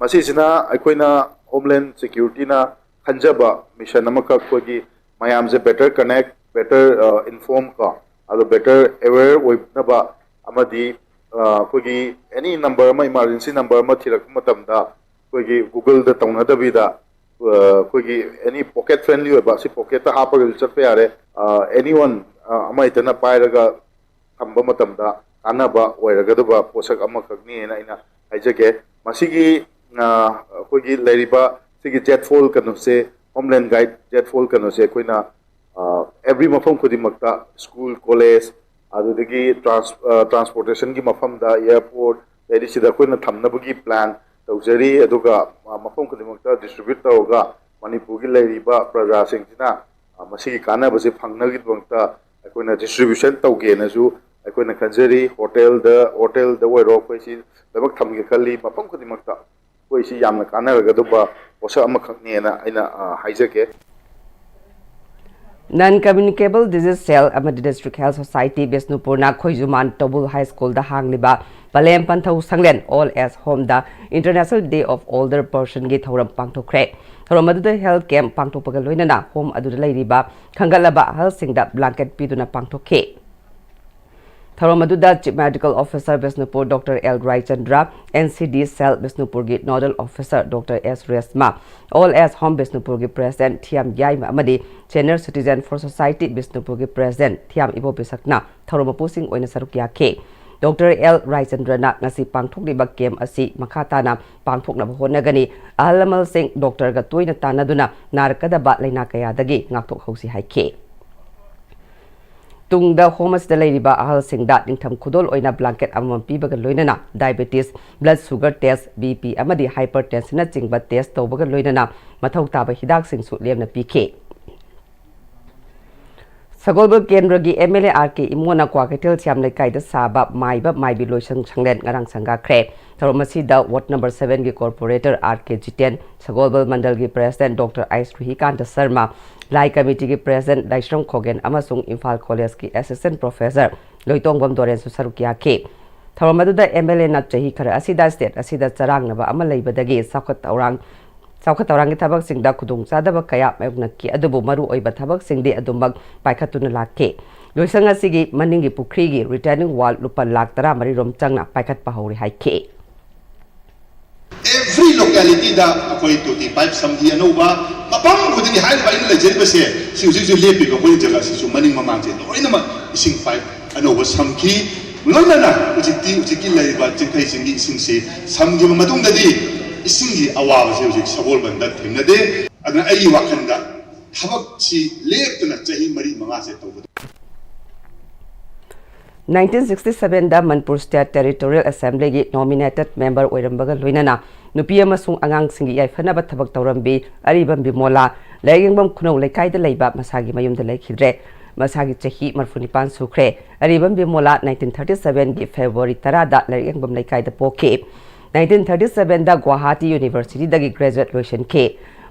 ꯃꯁꯤꯁꯤꯅ ꯑꯩꯈꯣꯏꯅ Homeland Security ꯅ ꯈꯟꯖꯕ mission ꯑꯃꯈꯛ, ꯑꯩꯈꯣꯏꯒꯤ ꯃꯌꯥꯝꯁꯦ better connect, better, ꯑ, inform ꯀꯣ, ꯑꯗꯣ better aware ꯑꯣꯏꯅꯕ ꯑꯃꯗꯤ, ꯑ, ꯑꯩꯈꯣꯏꯒꯤ any number ꯑꯃ, emergency number ꯑꯃ ꯊꯤꯔꯛꯄ ꯃꯇꯝꯗ ꯑꯩꯈꯣꯏꯒꯤ Google ꯗ ꯇꯧꯅꯗꯕꯤꯗ, ꯑ, ꯑꯩꯈꯣꯏꯒꯤ any pocket friendly ꯑꯣꯏꯕ, ꯁꯤ pocket ꯇ ꯍꯥꯞꯄꯒꯁꯨ ꯆꯠꯄ ꯌꯥꯔꯦ, ꯑ, anyone, ꯑ, ꯑꯃ ꯍꯦꯛꯇꯅ ꯄꯥꯏꯔꯒ ꯊꯝꯕ ꯃꯇꯝꯗ ꯀꯥꯟꯅꯕ ꯑꯣꯏꯔꯒꯗꯕ ꯄꯣꯠꯁꯛ ꯑꯃꯈꯛꯅꯤ ꯍꯥꯏꯅ ꯑꯩꯅ ꯍꯥꯏꯖꯒꯦ꯫ ꯃꯁꯤꯒꯤ, ꯑ, ꯑꯩꯈꯣꯏꯒꯤ ꯂꯩꯔꯤꯕ ꯁꯤꯒꯤ Jet Fall ꯀꯩꯅꯣꯁꯦ, Homeland Guide Jet Fall ꯀꯩꯅꯣꯁꯦ ꯑꯩꯈꯣꯏꯅ, ꯑ, every ꯃꯐꯝ ꯈꯨꯗꯤꯡꯃꯛꯇ, school, college, ꯑꯗꯨꯗꯒꯤ trans-, ꯑ, transportation ꯒꯤ ꯃꯐꯝꯗ, airport, ꯑꯗꯩꯗꯤ ꯁꯤꯗ ꯑꯩꯈꯣꯏꯅ ꯊꯝꯅꯕꯒꯤ plan, ꯇꯧꯖꯔꯤ꯫ ꯑꯗꯨꯒ, ꯑ, ꯃꯐꯝ ꯈꯨꯗꯤꯡꯃꯛꯇ distribute ꯇꯧꯔꯒ ꯃꯅꯤꯄꯨꯔꯒꯤ ꯂꯩꯔꯤꯕ ꯄ꯭ꯔꯖꯥꯁꯤꯡꯁꯤꯅ, ꯑ, ꯃꯁꯤꯒꯤ ꯀꯥꯟꯅꯕꯁꯦ ꯐꯪꯅꯕꯒꯤꯗꯃꯛꯇ ꯑꯩꯈꯣꯏꯅ distribution ꯇꯧꯒꯦꯅꯁꯨ ꯑꯩꯈꯣꯏꯅ ꯈꯟꯖꯔꯤ꯫ ꯍꯣꯇꯦꯜꯗ, ꯍꯣꯇꯦꯜꯗ ꯑꯣꯏꯔꯣ, ꯑꯩꯈꯣꯏ ꯁꯤ ꯂꯣꯏꯅꯃꯛ ꯊꯝꯒꯦ ꯈꯜꯂꯤ꯫ ꯃꯐꯝ ꯈꯨꯗꯤꯡꯃꯛꯇ ꯑꯩꯈꯣꯏ ꯁꯤ ꯌꯥꯝꯅ ꯀꯥꯟꯅꯔꯒꯗꯕ ꯄꯣꯠꯁꯛ ꯑꯃꯈꯛꯅꯦꯅ ꯑꯩꯅ, ꯑ, ꯍꯥꯏꯖꯒꯦ꯫ Non Communicable Disease Cell ꯑꯃꯗꯤ District Health Society ꯕꯤꯁꯅꯨꯄꯨꯔꯅ ꯈꯣꯏꯖꯨꯃꯥꯟ ꯇꯧꯕꯨꯜ ꯍꯥꯏ ꯁ꯭ꯀꯨꯜꯗ ꯍꯥꯡꯂꯤꯕ ꯄꯂꯦꯝ ꯄꯟꯊꯧ ꯁꯪꯂꯦꯟ Old Age Homeꯗ International Day of Older Personꯒꯤ ꯊꯧꯔꯝ ꯄꯥꯡꯊꯣꯛꯈ꯭ꯔꯦ꯫ ꯊꯧꯔꯝ ꯑꯗꯨꯗ health camp ꯄꯥꯡꯊꯣꯛꯄꯒ ꯂꯣꯏꯅꯅ home ꯑꯗꯨꯗ ꯂꯩꯔꯤꯕ ꯈꯟꯒꯠꯂꯕ ꯑꯍꯜꯁꯤꯡꯗ blanket ꯄꯤꯗꯨꯅ ꯄꯥꯡꯊꯣꯛꯈꯤ꯫ ꯊꯧꯔꯝ ꯑꯗꯨꯗ Chief Medical Officer Bishnupur doctor L Raichandra, N C D Cell ꯕꯤꯁꯅꯨꯄꯨꯔꯒꯤ Nodal Officer doctor S Reshma, Old Age Home ꯕꯤꯁꯅꯨꯄꯨꯔꯒꯤ President ꯊꯤꯌꯥꯝ ꯌꯥꯏꯃ ꯑꯃꯗꯤ Senior Citizen for Society ꯕꯤꯁꯅꯨꯄꯨꯔꯒꯤ President ꯊꯤꯌꯥꯝ ꯏꯕꯣꯕꯤꯁꯛꯅ ꯊꯧꯔꯝ ꯃꯄꯨꯁꯤꯡ ꯑꯣꯏꯅ ꯁꯔꯨꯛ ꯌꯥꯈꯤ꯫ ꯗꯣꯛꯇꯔ ꯑꯦꯜ ꯔꯥꯏꯆꯟꯗ꯭ꯔꯅ ꯉꯁꯤ ꯄꯥꯡꯊꯣꯛꯂꯤꯕ camp ꯑꯁꯤ ꯃꯈꯥ ꯇꯥꯅ ꯄꯥꯡꯊꯣꯛꯅꯕ ꯍꯣꯠꯅꯒꯅꯤ꯫ ꯑꯍꯜ ꯂꯃꯟꯁꯤꯡ ꯗꯣꯛꯇꯔꯒ ꯇꯣꯏꯅ ꯇꯥꯟꯅꯗꯨꯅ ꯅꯥꯔꯛꯀꯗꯕ ꯂꯥꯏꯅꯥ ꯀꯌꯥꯗꯒꯤ ꯉꯥꯛꯊꯣꯛꯍꯧꯁꯤ ꯍꯥꯏꯈꯤ꯫ ꯇꯨꯡꯗ home ꯑꯁꯤꯗ ꯂꯩꯔꯤꯕ ꯑꯍꯜꯁꯤꯡꯗ ꯅꯤꯡꯊꯝ ꯈꯨꯗꯣꯜ ꯑꯣꯏꯅ blanket ꯑꯃꯃꯝ ꯄꯤꯕꯒ ꯂꯣꯏꯅꯅ diabetes, blood sugar test, B P ꯑꯃꯗꯤ hypertensionꯅꯆꯤꯡꯕ test ꯇꯧꯕꯒ ꯂꯣꯏꯅꯅ ꯃꯊꯧ ꯇꯥꯕ ꯍꯤꯗꯥꯛꯁꯤꯡꯁꯨ ꯂꯦꯝꯅ ꯄꯤꯈꯤ꯫ ꯁꯒꯣꯜꯕꯜ ꯀꯦꯟꯗ꯭ꯔꯒꯤ M L A R K ꯏꯃꯣꯅ ꯀ꯭ꯋꯥꯀꯩꯊꯦꯜ ꯁꯤꯌꯥꯝ ꯂꯩꯀꯥꯏꯗ ꯁꯥꯕ ꯃꯥꯏꯕ ꯃꯥꯏꯕꯤ ꯂꯣꯏꯁꯪ ꯁꯪꯂꯦꯟ ꯉꯔꯥꯡ ꯁꯪꯒꯥꯈ꯭ꯔꯦ꯫ ꯊꯧꯔꯝ ꯑꯁꯤꯗ ward number sevenꯒꯤ corporator R K Jiten, Sagolband ꯃꯟꯗꯜꯒꯤ president doctor I Shrikant Sharma, ꯂꯥꯏ committeeꯒꯤ president ꯂꯥꯏꯁ꯭ꯔꯝ ꯈꯣꯒꯦꯟ ꯑꯃꯁꯨꯡ ꯏꯝꯐꯥꯜ ꯀꯣꯂꯦꯖꯀꯤ assistant professor ꯂꯣꯏꯇꯣꯡꯕꯝ ꯗꯣꯔꯦꯟꯁꯨ ꯁꯔꯨꯛ ꯌꯥꯈꯤ꯫ ꯊꯧꯔꯝ ꯑꯗꯨꯗ M L Aꯅ ꯆꯍꯤ ꯈꯔ ꯑꯁꯤꯗ state ꯑꯁꯤꯗ ꯆꯔꯥꯡꯅꯕ ꯑꯃ ꯂꯩꯕꯗꯒꯤ ꯆꯥꯎꯈꯠ ꯊꯧꯔꯥꯡ ꯆꯥꯎꯈꯠ ꯊꯧꯔꯥꯡꯒꯤ ꯊꯕꯛꯁꯤꯡꯗ ꯈꯨꯗꯣꯡꯆꯥꯗꯕ ꯀꯌꯥ ꯃꯥꯌꯣꯛꯅꯈꯤ, ꯑꯗꯨꯕꯨ ꯃꯔꯨꯑꯣꯏꯕ ꯊꯕꯛꯁꯤꯡꯗꯤ ꯑꯗꯨꯃꯛ ꯄꯥꯏꯈꯠꯇꯨꯅ ꯂꯥꯛꯈꯤ꯫ ꯂꯣꯏꯁꯪ ꯑꯁꯤꯒꯤ ꯃꯅꯤꯡꯒꯤ ꯄꯨꯈ꯭ꯔꯤꯒꯤ retaining wall ꯂꯨꯄꯥ ꯂꯥꯈ ꯇꯔꯥꯃꯔꯤ ꯔꯣꯝ ꯆꯪꯅ ꯄꯥꯏꯈꯠꯄ ꯍꯧꯔꯦ ꯍꯥꯏꯈꯤ꯫ Every localityꯗ ꯑꯩꯈꯣꯏ ꯇꯣꯇꯤ pipe ꯁꯝꯈꯤ ꯑꯅꯧꯕ, ꯃꯐꯝ ꯈꯨꯗꯤꯡꯒꯤ ꯍꯥꯏꯔꯤꯕ ꯑꯩꯅ ꯂꯩꯖꯔꯤꯕꯁꯦ, ꯁꯤ ꯍꯧꯖꯤꯛ ꯍꯧꯖꯤꯛ ꯂꯦꯞꯄꯤꯕ ꯑꯩꯈꯣꯏ ꯖꯒꯥꯁꯤꯁꯨ ꯃꯅꯤꯡ ꯃꯃꯥꯡꯁꯦ ꯂꯣꯏꯅꯃꯛ ꯏꯁꯤꯡ pipe ꯑꯅꯧꯕ ꯁꯝꯈꯤ꯫ ꯂꯣꯏꯅꯅ ꯍꯧꯖꯤꯛꯇꯤ, ꯍꯧꯖꯤꯛꯀꯤ ꯂꯩꯔꯤꯕ ꯆꯤꯡꯈꯩ ꯆꯤꯡꯒꯤ ꯏꯁꯤꯡꯁꯤ ꯁꯝꯈꯤꯕ ꯃꯇꯨꯡꯗꯗꯤ ꯏꯁꯤꯡꯒꯤ ꯑꯋꯥꯕꯁꯦ ꯍꯧꯖꯤꯛ ꯁꯒꯣꯜꯕꯟꯗ ꯊꯦꯡꯅꯗꯦ꯫ ꯑꯗꯨꯅ ꯑꯩꯒꯤ ꯋꯥꯈꯜꯗ ꯊꯕꯛꯁꯤ ꯂꯦꯞꯇꯅ ꯆꯍꯤ ꯃꯔꯤ ꯃꯉꯥꯁꯦ ꯇꯧꯒꯗꯕ꯫ ꯅꯥꯏꯟꯇꯤꯟ ꯁꯤꯛꯁꯇꯤ ꯁꯚꯦꯟꯗ ꯃꯅꯤꯄꯨꯔ ꯁ꯭ꯇꯦꯠ ꯇꯦꯔꯤꯇꯣꯔꯤꯌꯦꯜ ꯑꯦꯁꯦꯝꯕ꯭ꯂꯤꯒꯤ ꯅꯣꯃꯤꯅꯦꯇꯦꯗ ꯃꯦꯝꯕꯔ ꯑꯣꯏꯔꯝꯕꯒ ꯂꯣꯏꯅꯅ ꯅꯨꯄꯤ ꯑꯃꯁꯨꯡ ꯑꯉꯥꯡꯁꯤꯡꯒꯤ ꯌꯥꯏꯐꯅꯕ ꯊꯕꯛ ꯇꯧꯔꯝꯕꯤ ꯑꯔꯤꯕꯝ ꯕꯤꯃꯣꯂꯥ, ꯂꯥꯏꯔꯤꯛ ꯌꯦꯡꯐꯝ ꯈꯨꯅꯧ ꯂꯩꯀꯥꯏꯗ ꯂꯩꯕ ꯃꯁꯥꯒꯤ ꯃꯌꯨꯝꯗ ꯂꯩꯈꯤꯗ꯭ꯔꯦ꯫ ꯃꯁꯥꯒꯤ ꯆꯍꯤ ꯃꯔꯤꯐꯨ ꯅꯤꯄꯥꯟ ꯁꯨꯈ꯭ꯔꯦ꯫ ꯑꯔꯤꯕꯝ ꯕꯤꯃꯣꯂꯥ ꯅꯥꯏꯟꯇꯤꯟ ꯊꯥꯔꯇꯤ ꯁꯚꯦꯟꯒꯤ ꯐꯦꯕ꯭ꯔꯨꯋꯥꯔꯤ ꯇꯔꯥꯗ ꯂꯥꯏꯔꯤꯛ ꯌꯦꯡꯐꯝ ꯂꯩꯀꯥꯏꯗ ꯄꯣꯛꯈꯤ꯫ ꯅꯥꯏꯟꯇꯤꯟ ꯊꯥꯔꯇꯤ ꯁꯚꯦꯟꯗ ꯒꯨꯋꯥꯍꯥꯇꯤ ꯌꯨꯅꯤꯚꯔꯁꯤꯇꯤꯗꯒꯤ ꯒ꯭ꯔꯦꯖꯨꯋꯦꯠ ꯂꯣꯏꯁꯤꯟꯈꯤ꯫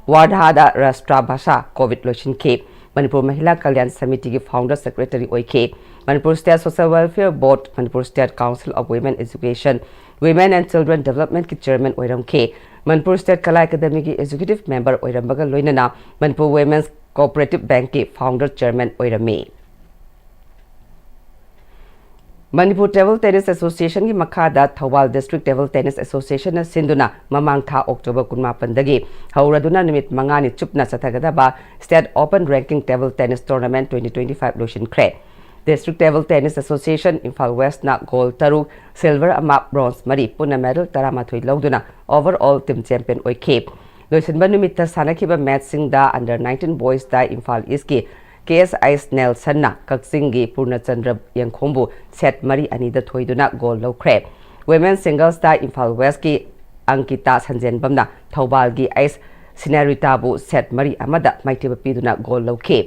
ꯋꯥꯔꯙꯥꯗ ꯔꯥꯁꯇ꯭ꯔꯥ ꯚꯥꯁꯥ ꯀꯣꯚꯤꯗ ꯂꯣꯏꯁꯤꯟꯈꯤ꯫ ꯃꯅꯤꯄꯨꯔ ꯃꯍꯤꯂꯥ ꯀꯜꯌꯥꯟ ꯁꯃꯤꯇꯤꯒꯤ ꯐꯥꯎꯟꯗꯔ ꯁꯦꯀ꯭ꯔꯦꯇꯔꯤ ꯑꯣꯏꯈꯤ꯫ Manipur state social welfare board, Manipur state council of women education, women and children ꯗꯤꯕꯦꯂꯞꯃꯦꯟꯠꯀꯤ ꯆꯦꯌꯔꯃꯦꯟ ꯑꯣꯏꯔꯝꯈꯤ꯫ ꯃꯅꯤꯄꯨꯔ ꯁ꯭ꯇꯦꯠ ꯀꯂꯥ ꯑꯦꯀꯥꯗꯦꯃꯤꯒꯤ ꯑꯦꯖꯨꯀꯦꯇꯤꯚ ꯃꯦꯝꯕꯔ ꯑꯣꯏꯔꯝꯕꯒ ꯂꯣꯏꯅꯅ ꯃꯅꯤꯄꯨꯔ ꯋꯤꯃꯦꯟꯁ ꯀꯣꯑꯣꯄꯔꯦꯇꯤꯚ ꯕꯦꯡꯛꯀꯤ ꯐꯥꯎꯟꯗꯔ ꯆꯦꯌꯔꯃꯦꯟ ꯑꯣꯏꯔꯝꯃꯤ꯫ ꯃꯅꯤꯄꯨꯔ ꯇꯦꯕꯜ ꯇꯦꯅꯤꯁ ꯑꯦꯁꯣꯁꯤꯌꯦꯁꯟꯒꯤ ꯃꯈꯥꯗ ꯊꯧꯕꯥꯜ ꯗꯤꯁꯇ꯭ꯔꯤꯛ ꯇꯦꯕꯜ ꯇꯦꯅꯤꯁ ꯑꯦꯁꯣꯁꯤꯌꯦꯁꯟꯅ ꯁꯤꯟꯗꯨꯅ ꯃꯃꯥꯡ ꯊꯥ ꯑꯣꯛꯇꯣꯕꯔ ꯀꯨꯟꯃꯥꯄꯟꯗꯒꯤ ꯍꯧꯔꯗꯨꯅ ꯅꯨꯃꯤꯠ ꯃꯉꯥꯅꯤ ꯆꯨꯞꯅ ꯆꯠꯊꯒꯗꯕ state open ranking table tennis tournament twenty twenty five ꯂꯣꯏꯁꯤꯟꯈ꯭ꯔꯦ꯫ District table tennis association Imphal ꯋꯦꯁꯅ ꯒꯣꯜ ꯇꯔꯨꯛ, ꯁꯤꯜꯚꯔ ꯑꯃ, ꯕ꯭ꯔꯣꯟꯖ ꯃꯔꯤ, ꯄꯨꯟꯅ ꯃꯦꯗꯜ ꯇꯔꯥꯃꯥꯊꯣꯏ ꯂꯧꯗꯨꯅ ꯑꯣꯚꯔ ꯑꯣꯜ ꯇꯤꯝ ꯆꯦꯝꯄꯤꯌꯟ ꯑꯣꯏꯈꯤ꯫ ꯂꯣꯏꯁꯤꯟꯕ ꯅꯨꯃꯤꯠꯇ ꯁꯥꯟꯅꯈꯤꯕ ꯃꯦꯆꯁꯤꯡꯗ ꯑꯟꯗꯔ ꯅꯥꯏꯟꯇꯤꯟ ꯕꯣꯏꯁꯇ ꯏꯝꯐꯥꯜ ꯏꯁꯀꯤ ꯀꯦ ꯑꯦꯁ ꯑꯥꯏꯁ ꯅꯦꯜꯁꯟꯅ ꯀꯛꯆꯤꯡꯒꯤ ꯄꯨꯔꯅꯆꯟꯗ꯭ꯔ ꯌꯦꯡꯈꯣꯡꯕꯨ ꯁꯦꯠ ꯃꯔꯤ ꯑꯅꯤꯗ ꯊꯣꯏꯗꯨꯅ ꯒꯣꯜ ꯂꯧꯈ꯭ꯔꯦ꯫ ꯋꯤꯃꯦꯟ ꯁꯤꯡꯒꯜꯁꯇ ꯏꯝꯐꯥꯜ ꯋꯦꯁꯀꯤ ꯑꯪꯀꯤꯇꯥ ꯁꯟꯖꯦꯟꯕꯝꯅ ꯊꯧꯕꯥꯜꯒꯤ ꯑꯩꯁ ꯁꯤꯅꯦꯔꯤꯇꯥꯕꯨ ꯁꯦꯠ ꯃꯔꯤ ꯑꯃꯗ ꯃꯥꯏꯊꯤꯕ ꯄꯤꯗꯨꯅ ꯒꯣꯜ ꯂꯧꯈꯤ꯫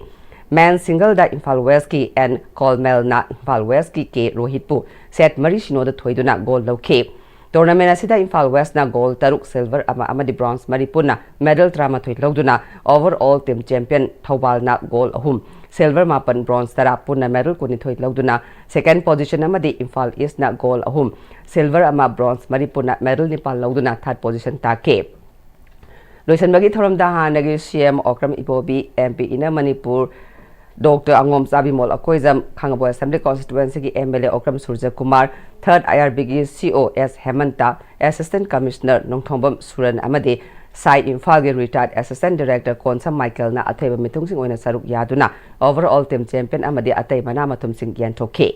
ꯃꯦꯟ ꯁꯤꯡꯒꯜꯗ ꯏꯝꯐꯥꯜ ꯋꯦꯁꯀꯤ ꯑꯦꯟ ꯀꯣꯜꯃꯦꯜꯅ ꯏꯝꯐꯥꯜ ꯋꯦꯁꯀꯤ ꯀꯦ ꯔꯣꯍꯤꯠꯄꯨ ꯁꯦꯠ ꯃꯔꯤ ꯁꯤꯅꯣꯗ ꯊꯣꯏꯗꯨꯅ ꯒꯣꯜ ꯂꯧꯈꯤ꯫ ꯇꯣꯔꯅꯥꯃꯦꯟ ꯑꯁꯤꯗ ꯏꯝꯐꯥꯜ ꯋꯦꯁꯅ ꯒꯣꯜ ꯇꯔꯨꯛ, ꯁꯤꯜꯚꯔ ꯑꯃ ꯑꯃꯗꯤ ꯕ꯭ꯔꯣꯟꯖ ꯃꯔꯤ ꯄꯨꯟꯅ ꯃꯦꯗꯜ ꯇꯔꯥꯃꯥꯊꯣꯏ ꯂꯧꯗꯨꯅ ꯑꯣꯚꯔ ꯑꯣꯜ ꯇꯤꯝ ꯆꯦꯝꯄꯤꯌꯟ ꯊꯧꯕꯥꯜꯅ ꯒꯣꯜ ꯑꯍꯨꯝ, ꯁꯤꯜꯚꯔ ꯃꯥꯄꯟ, ꯕ꯭ꯔꯣꯟꯖ ꯇꯔꯥ ꯄꯨꯟꯅ ꯃꯦꯗꯜ ꯀꯨꯟꯅꯤꯊꯣꯏ ꯂꯧꯗꯨꯅ ꯁꯦꯀꯦꯟ ꯄꯣꯖꯤꯁꯟ ꯑꯃꯗꯤ ꯏꯝꯐꯥꯜ ꯏꯁꯅ ꯒꯣꯜ ꯑꯍꯨꯝ, ꯁꯤꯜꯚꯔ ꯑꯃ, ꯕ꯭ꯔꯣꯟꯖ ꯃꯔꯤ ꯄꯨꯟꯅ ꯃꯦꯗꯜ ꯅꯤꯄꯥꯟ ꯂꯧꯗꯨꯅ ꯊꯥꯔꯠ ꯄꯣꯖꯤꯁꯟ ꯇꯥꯈꯤ꯫ ꯂꯣꯏꯁꯤꯟꯕꯒꯤ ꯊꯧꯔꯝꯗ ꯍꯥꯟꯅꯒꯤ C M Okram Ibobi, M P inner Manipur doctor Angomcha Bimol Akoijam, Khangabok assembly ꯀꯣꯟꯁꯇꯤꯇ꯭ꯋꯦꯟꯁꯤꯒꯤ M L A Okram Surjakumar, ꯊꯥꯔꯠ ꯑꯥꯏ ꯑꯥꯔ ꯕꯤꯒꯤ C O S Hemant, assistant commissioner Nongthombam Suran ꯑꯃꯗꯤ ꯁꯥꯏ ꯏꯝꯐꯥꯜꯒꯤ ꯔꯤꯇꯥꯌꯔꯗ ꯑꯦꯁꯤꯁꯇꯦꯟꯠ ꯗꯥꯏꯔꯦꯛꯇꯔ ꯀꯣꯟꯁꯝ ꯃꯥꯏꯀꯦꯜꯅ ꯑꯊꯣꯏꯕ ꯃꯤꯊꯨꯡꯁꯤꯡ ꯑꯣꯏꯅ ꯁꯔꯨꯛ ꯌꯥꯗꯨꯅ ꯑꯣꯚꯔ ꯑꯣꯜ ꯇꯤꯝ ꯆꯦꯝꯄꯤꯌꯟ ꯑꯃꯗꯤ ꯑꯇꯩ ꯃꯅꯥ ꯃꯊꯨꯝꯁꯤꯡ ꯌꯦꯟꯊꯣꯛꯈꯤ꯫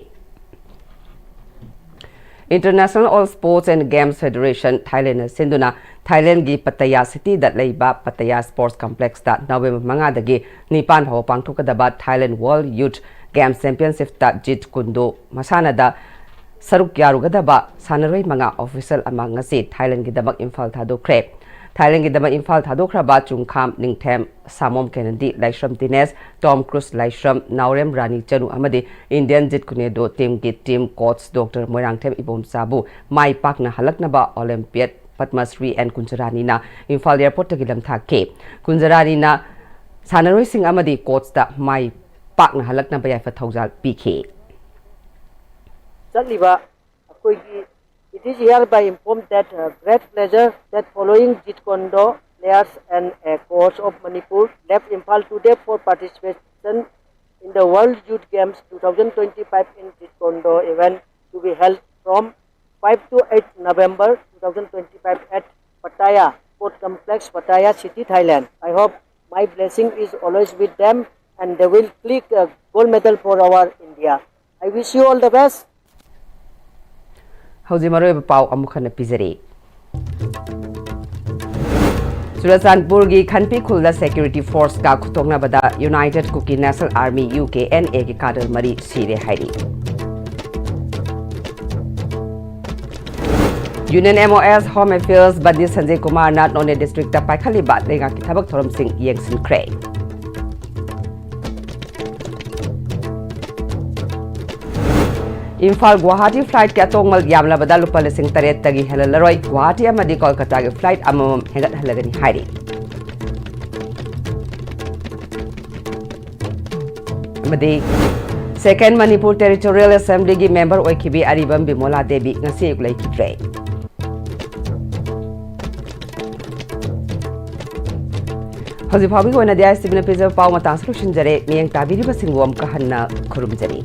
International All Sports and Games Federation, ꯊꯥꯏꯂꯦꯟꯅ ꯁꯤꯟꯗꯨꯅ ꯊꯥꯏꯂꯦꯟꯒꯤ ꯄꯇꯌꯥ ꯁꯤꯇꯤꯗ ꯂꯩꯕ ꯄꯇꯌꯥ ꯁ꯭ꯄꯣꯔꯠꯁ ꯀꯝꯄ꯭ꯂꯦꯛꯁꯇ ꯅꯕꯦꯝꯕꯔ ꯃꯉꯥꯗꯒꯤ ꯅꯤꯄꯥꯟ ꯐꯥꯎꯕ ꯄꯥꯡꯊꯣꯛꯀꯗꯕ ꯊꯥꯏꯂꯦꯟ ꯋꯥꯔꯜꯗ ꯌꯨꯊ ꯒꯦꯝꯁ ꯆꯦꯝꯄꯤꯌꯟꯁꯤꯞꯇ ꯖꯤꯠ ꯀꯨꯟꯗꯣ ꯃꯁꯥꯟꯅꯗ ꯁꯔꯨꯛ ꯌꯥꯔꯨꯒꯗꯕ ꯁꯥꯟꯅꯔꯣꯏ ꯃꯉꯥ ꯑꯣꯐꯤꯁꯤꯌꯦꯜ ꯑꯃ ꯉꯁꯤ ꯊꯥꯏꯂꯦꯟꯒꯤꯗꯃꯛ ꯏꯝꯐꯥꯜ ꯊꯥꯗꯣꯛꯈ꯭ꯔꯦ꯫ ꯊꯥꯏꯂꯦꯟꯒꯤꯗꯃꯛ ꯏꯝꯐꯥꯜ ꯊꯥꯗꯣꯛꯈ꯭ꯔꯕ ꯆꯨꯡꯈꯥꯝ ꯅꯤꯡꯊꯦꯝ, ꯁꯥꯃꯣꯝ ꯀꯦꯅꯦꯗꯤ, ꯂꯥꯏꯁ꯭ꯔꯝ ꯗꯤꯅꯦꯁ, ꯇꯣꯝ ꯀ꯭ꯔꯨꯁ ꯂꯥꯏꯁ꯭ꯔꯝ, ꯅꯥꯎꯔꯦꯝ ꯔꯥꯅꯤ ꯆꯅꯨ ꯑꯃꯗꯤ ꯏꯟꯗꯤꯌꯟ ꯖꯤꯠ ꯀꯨꯅꯦꯗꯣ ꯇꯤꯝꯒꯤ ꯇꯤꯝ ꯀꯣꯆ ꯗꯣꯛꯇꯔ ꯃꯣꯏꯔꯥꯡꯊꯦꯝ ꯏꯕꯣꯝꯆꯥꯕꯨ ꯃꯥꯏ ꯄꯥꯛꯅ ꯍꯜꯂꯛꯅꯕ ꯑꯣꯂꯦꯝꯄꯤꯌꯥꯗ ꯄꯗꯃꯁ꯭ꯔꯤ ꯑꯦꯟ ꯀꯨꯟꯖꯔꯥꯅꯤꯅ ꯏꯝꯐꯥꯜ ꯑꯦꯌꯔꯄꯣꯔꯠꯇꯒꯤ ꯂꯝꯊꯥꯈꯤ꯫ ꯀꯨꯟꯖꯔꯥꯅꯤꯅ ꯁꯥꯟꯅꯔꯣꯏꯁꯤꯡ ꯑꯃꯗꯤ ꯀꯣꯆꯇ ꯃꯥꯏ ꯄꯥꯛꯅ ꯍꯜꯂꯛꯅꯕ ꯌꯥꯏꯐ ꯊꯧꯖꯥꯜ ꯄꯤꯈꯤ꯫ ꯆꯠꯂꯤꯕ ꯑꯩꯈꯣꯏꯒꯤ, it is hereby informed that, uh, great pleasure that following Jeet Kune Do players and a coach of Manipur left Imphal today for participation in the World Youth Games two thousand twenty-five in Jeet Kune Do event to be held from five to eight November two thousand twenty-five at Pattaya Sport Complex, Pattaya City, Thailand. I hope my blessing is always with them and they will click a gold medal for our India. I wish you all the best. ꯍꯧꯖꯤꯛ ꯃꯔꯨꯑꯣꯏꯕ ꯄꯥꯎ ꯑꯃꯨꯛ ꯍꯟꯅ ꯄꯤꯖꯔꯤ꯫ ꯆꯨꯔꯆꯥꯟꯄꯨꯔꯒꯤ ꯈꯟꯄꯤ ꯈꯨꯜꯗ security ꯐꯣꯔꯁꯀ ꯈꯨꯠꯊꯣꯛꯅꯕꯗ United Kuki National Army, U K N A ꯒꯤ ꯀꯥꯗꯜ ꯃꯔꯤ ꯁꯤꯔꯦ ꯍꯥꯏꯔꯤ꯫ Union M O S Home Affairs ꯕꯟꯗꯤ ꯁꯟꯖꯦ ꯀꯨꯃꯥꯔꯅ ꯅꯣꯅꯦ ꯗꯤꯁꯇ꯭ꯔꯤꯛꯇ ꯄꯥꯏꯈꯠꯂꯤꯕ ꯂꯩꯉꯥꯛꯀꯤ ꯊꯕꯛ ꯊꯧꯔꯝꯁꯤꯡ ꯌꯦꯡꯁꯤꯟꯈ꯭ꯔꯦ꯫ ꯏꯝꯐꯥꯜ ꯒꯨꯋꯥꯍꯥꯇꯤ ꯐ꯭ꯂꯥꯏꯠꯀꯤ ꯑꯇꯣꯡꯃꯜ ꯌꯥꯝꯂꯕꯗ ꯂꯨꯄꯥ ꯂꯤꯁꯤꯡ ꯇꯔꯦꯠꯇꯒꯤ ꯍꯦꯜꯍꯜꯂꯔꯣꯏ꯫ ꯒꯨꯋꯥꯍꯥꯇꯤ ꯑꯃꯗꯤ ꯀꯣꯜꯀꯇꯥꯒꯤ ꯐ꯭ꯂꯥꯏꯠ ꯑꯃꯃꯝ ꯍꯦꯟꯒꯠꯍꯜꯂꯒꯅꯤ ꯍꯥꯏꯔꯤ꯫ ꯑꯃꯗꯤ Second Manipur Territorial Assemblyꯒꯤ ꯃꯦꯝꯕꯔ ꯑꯣꯏꯈꯤꯕꯤ ꯑꯔꯤꯕꯝ ꯕꯤꯃꯣꯂꯥ ꯗꯦꯕꯤ ꯉꯁꯤ ꯑꯌꯨꯛ ꯂꯩꯈꯤꯗ꯭ꯔꯦ꯫ ꯍꯧꯖꯤꯛ ꯐꯥꯎꯕꯒꯤ ꯑꯣꯏꯅꯗꯤ ISTVꯅ ꯄꯤꯖꯕ ꯄꯥꯎ ꯃꯇꯥꯡꯁꯤ ꯂꯣꯏꯁꯤꯟꯖꯔꯦ꯫ ꯃꯤꯠꯌꯦꯡ ꯇꯥꯕꯤꯔꯤꯕꯁꯤꯡꯕꯨ ꯑꯃꯨꯛꯀ ꯍꯟꯅ ꯈꯨꯔꯨꯝꯖꯔꯤ꯫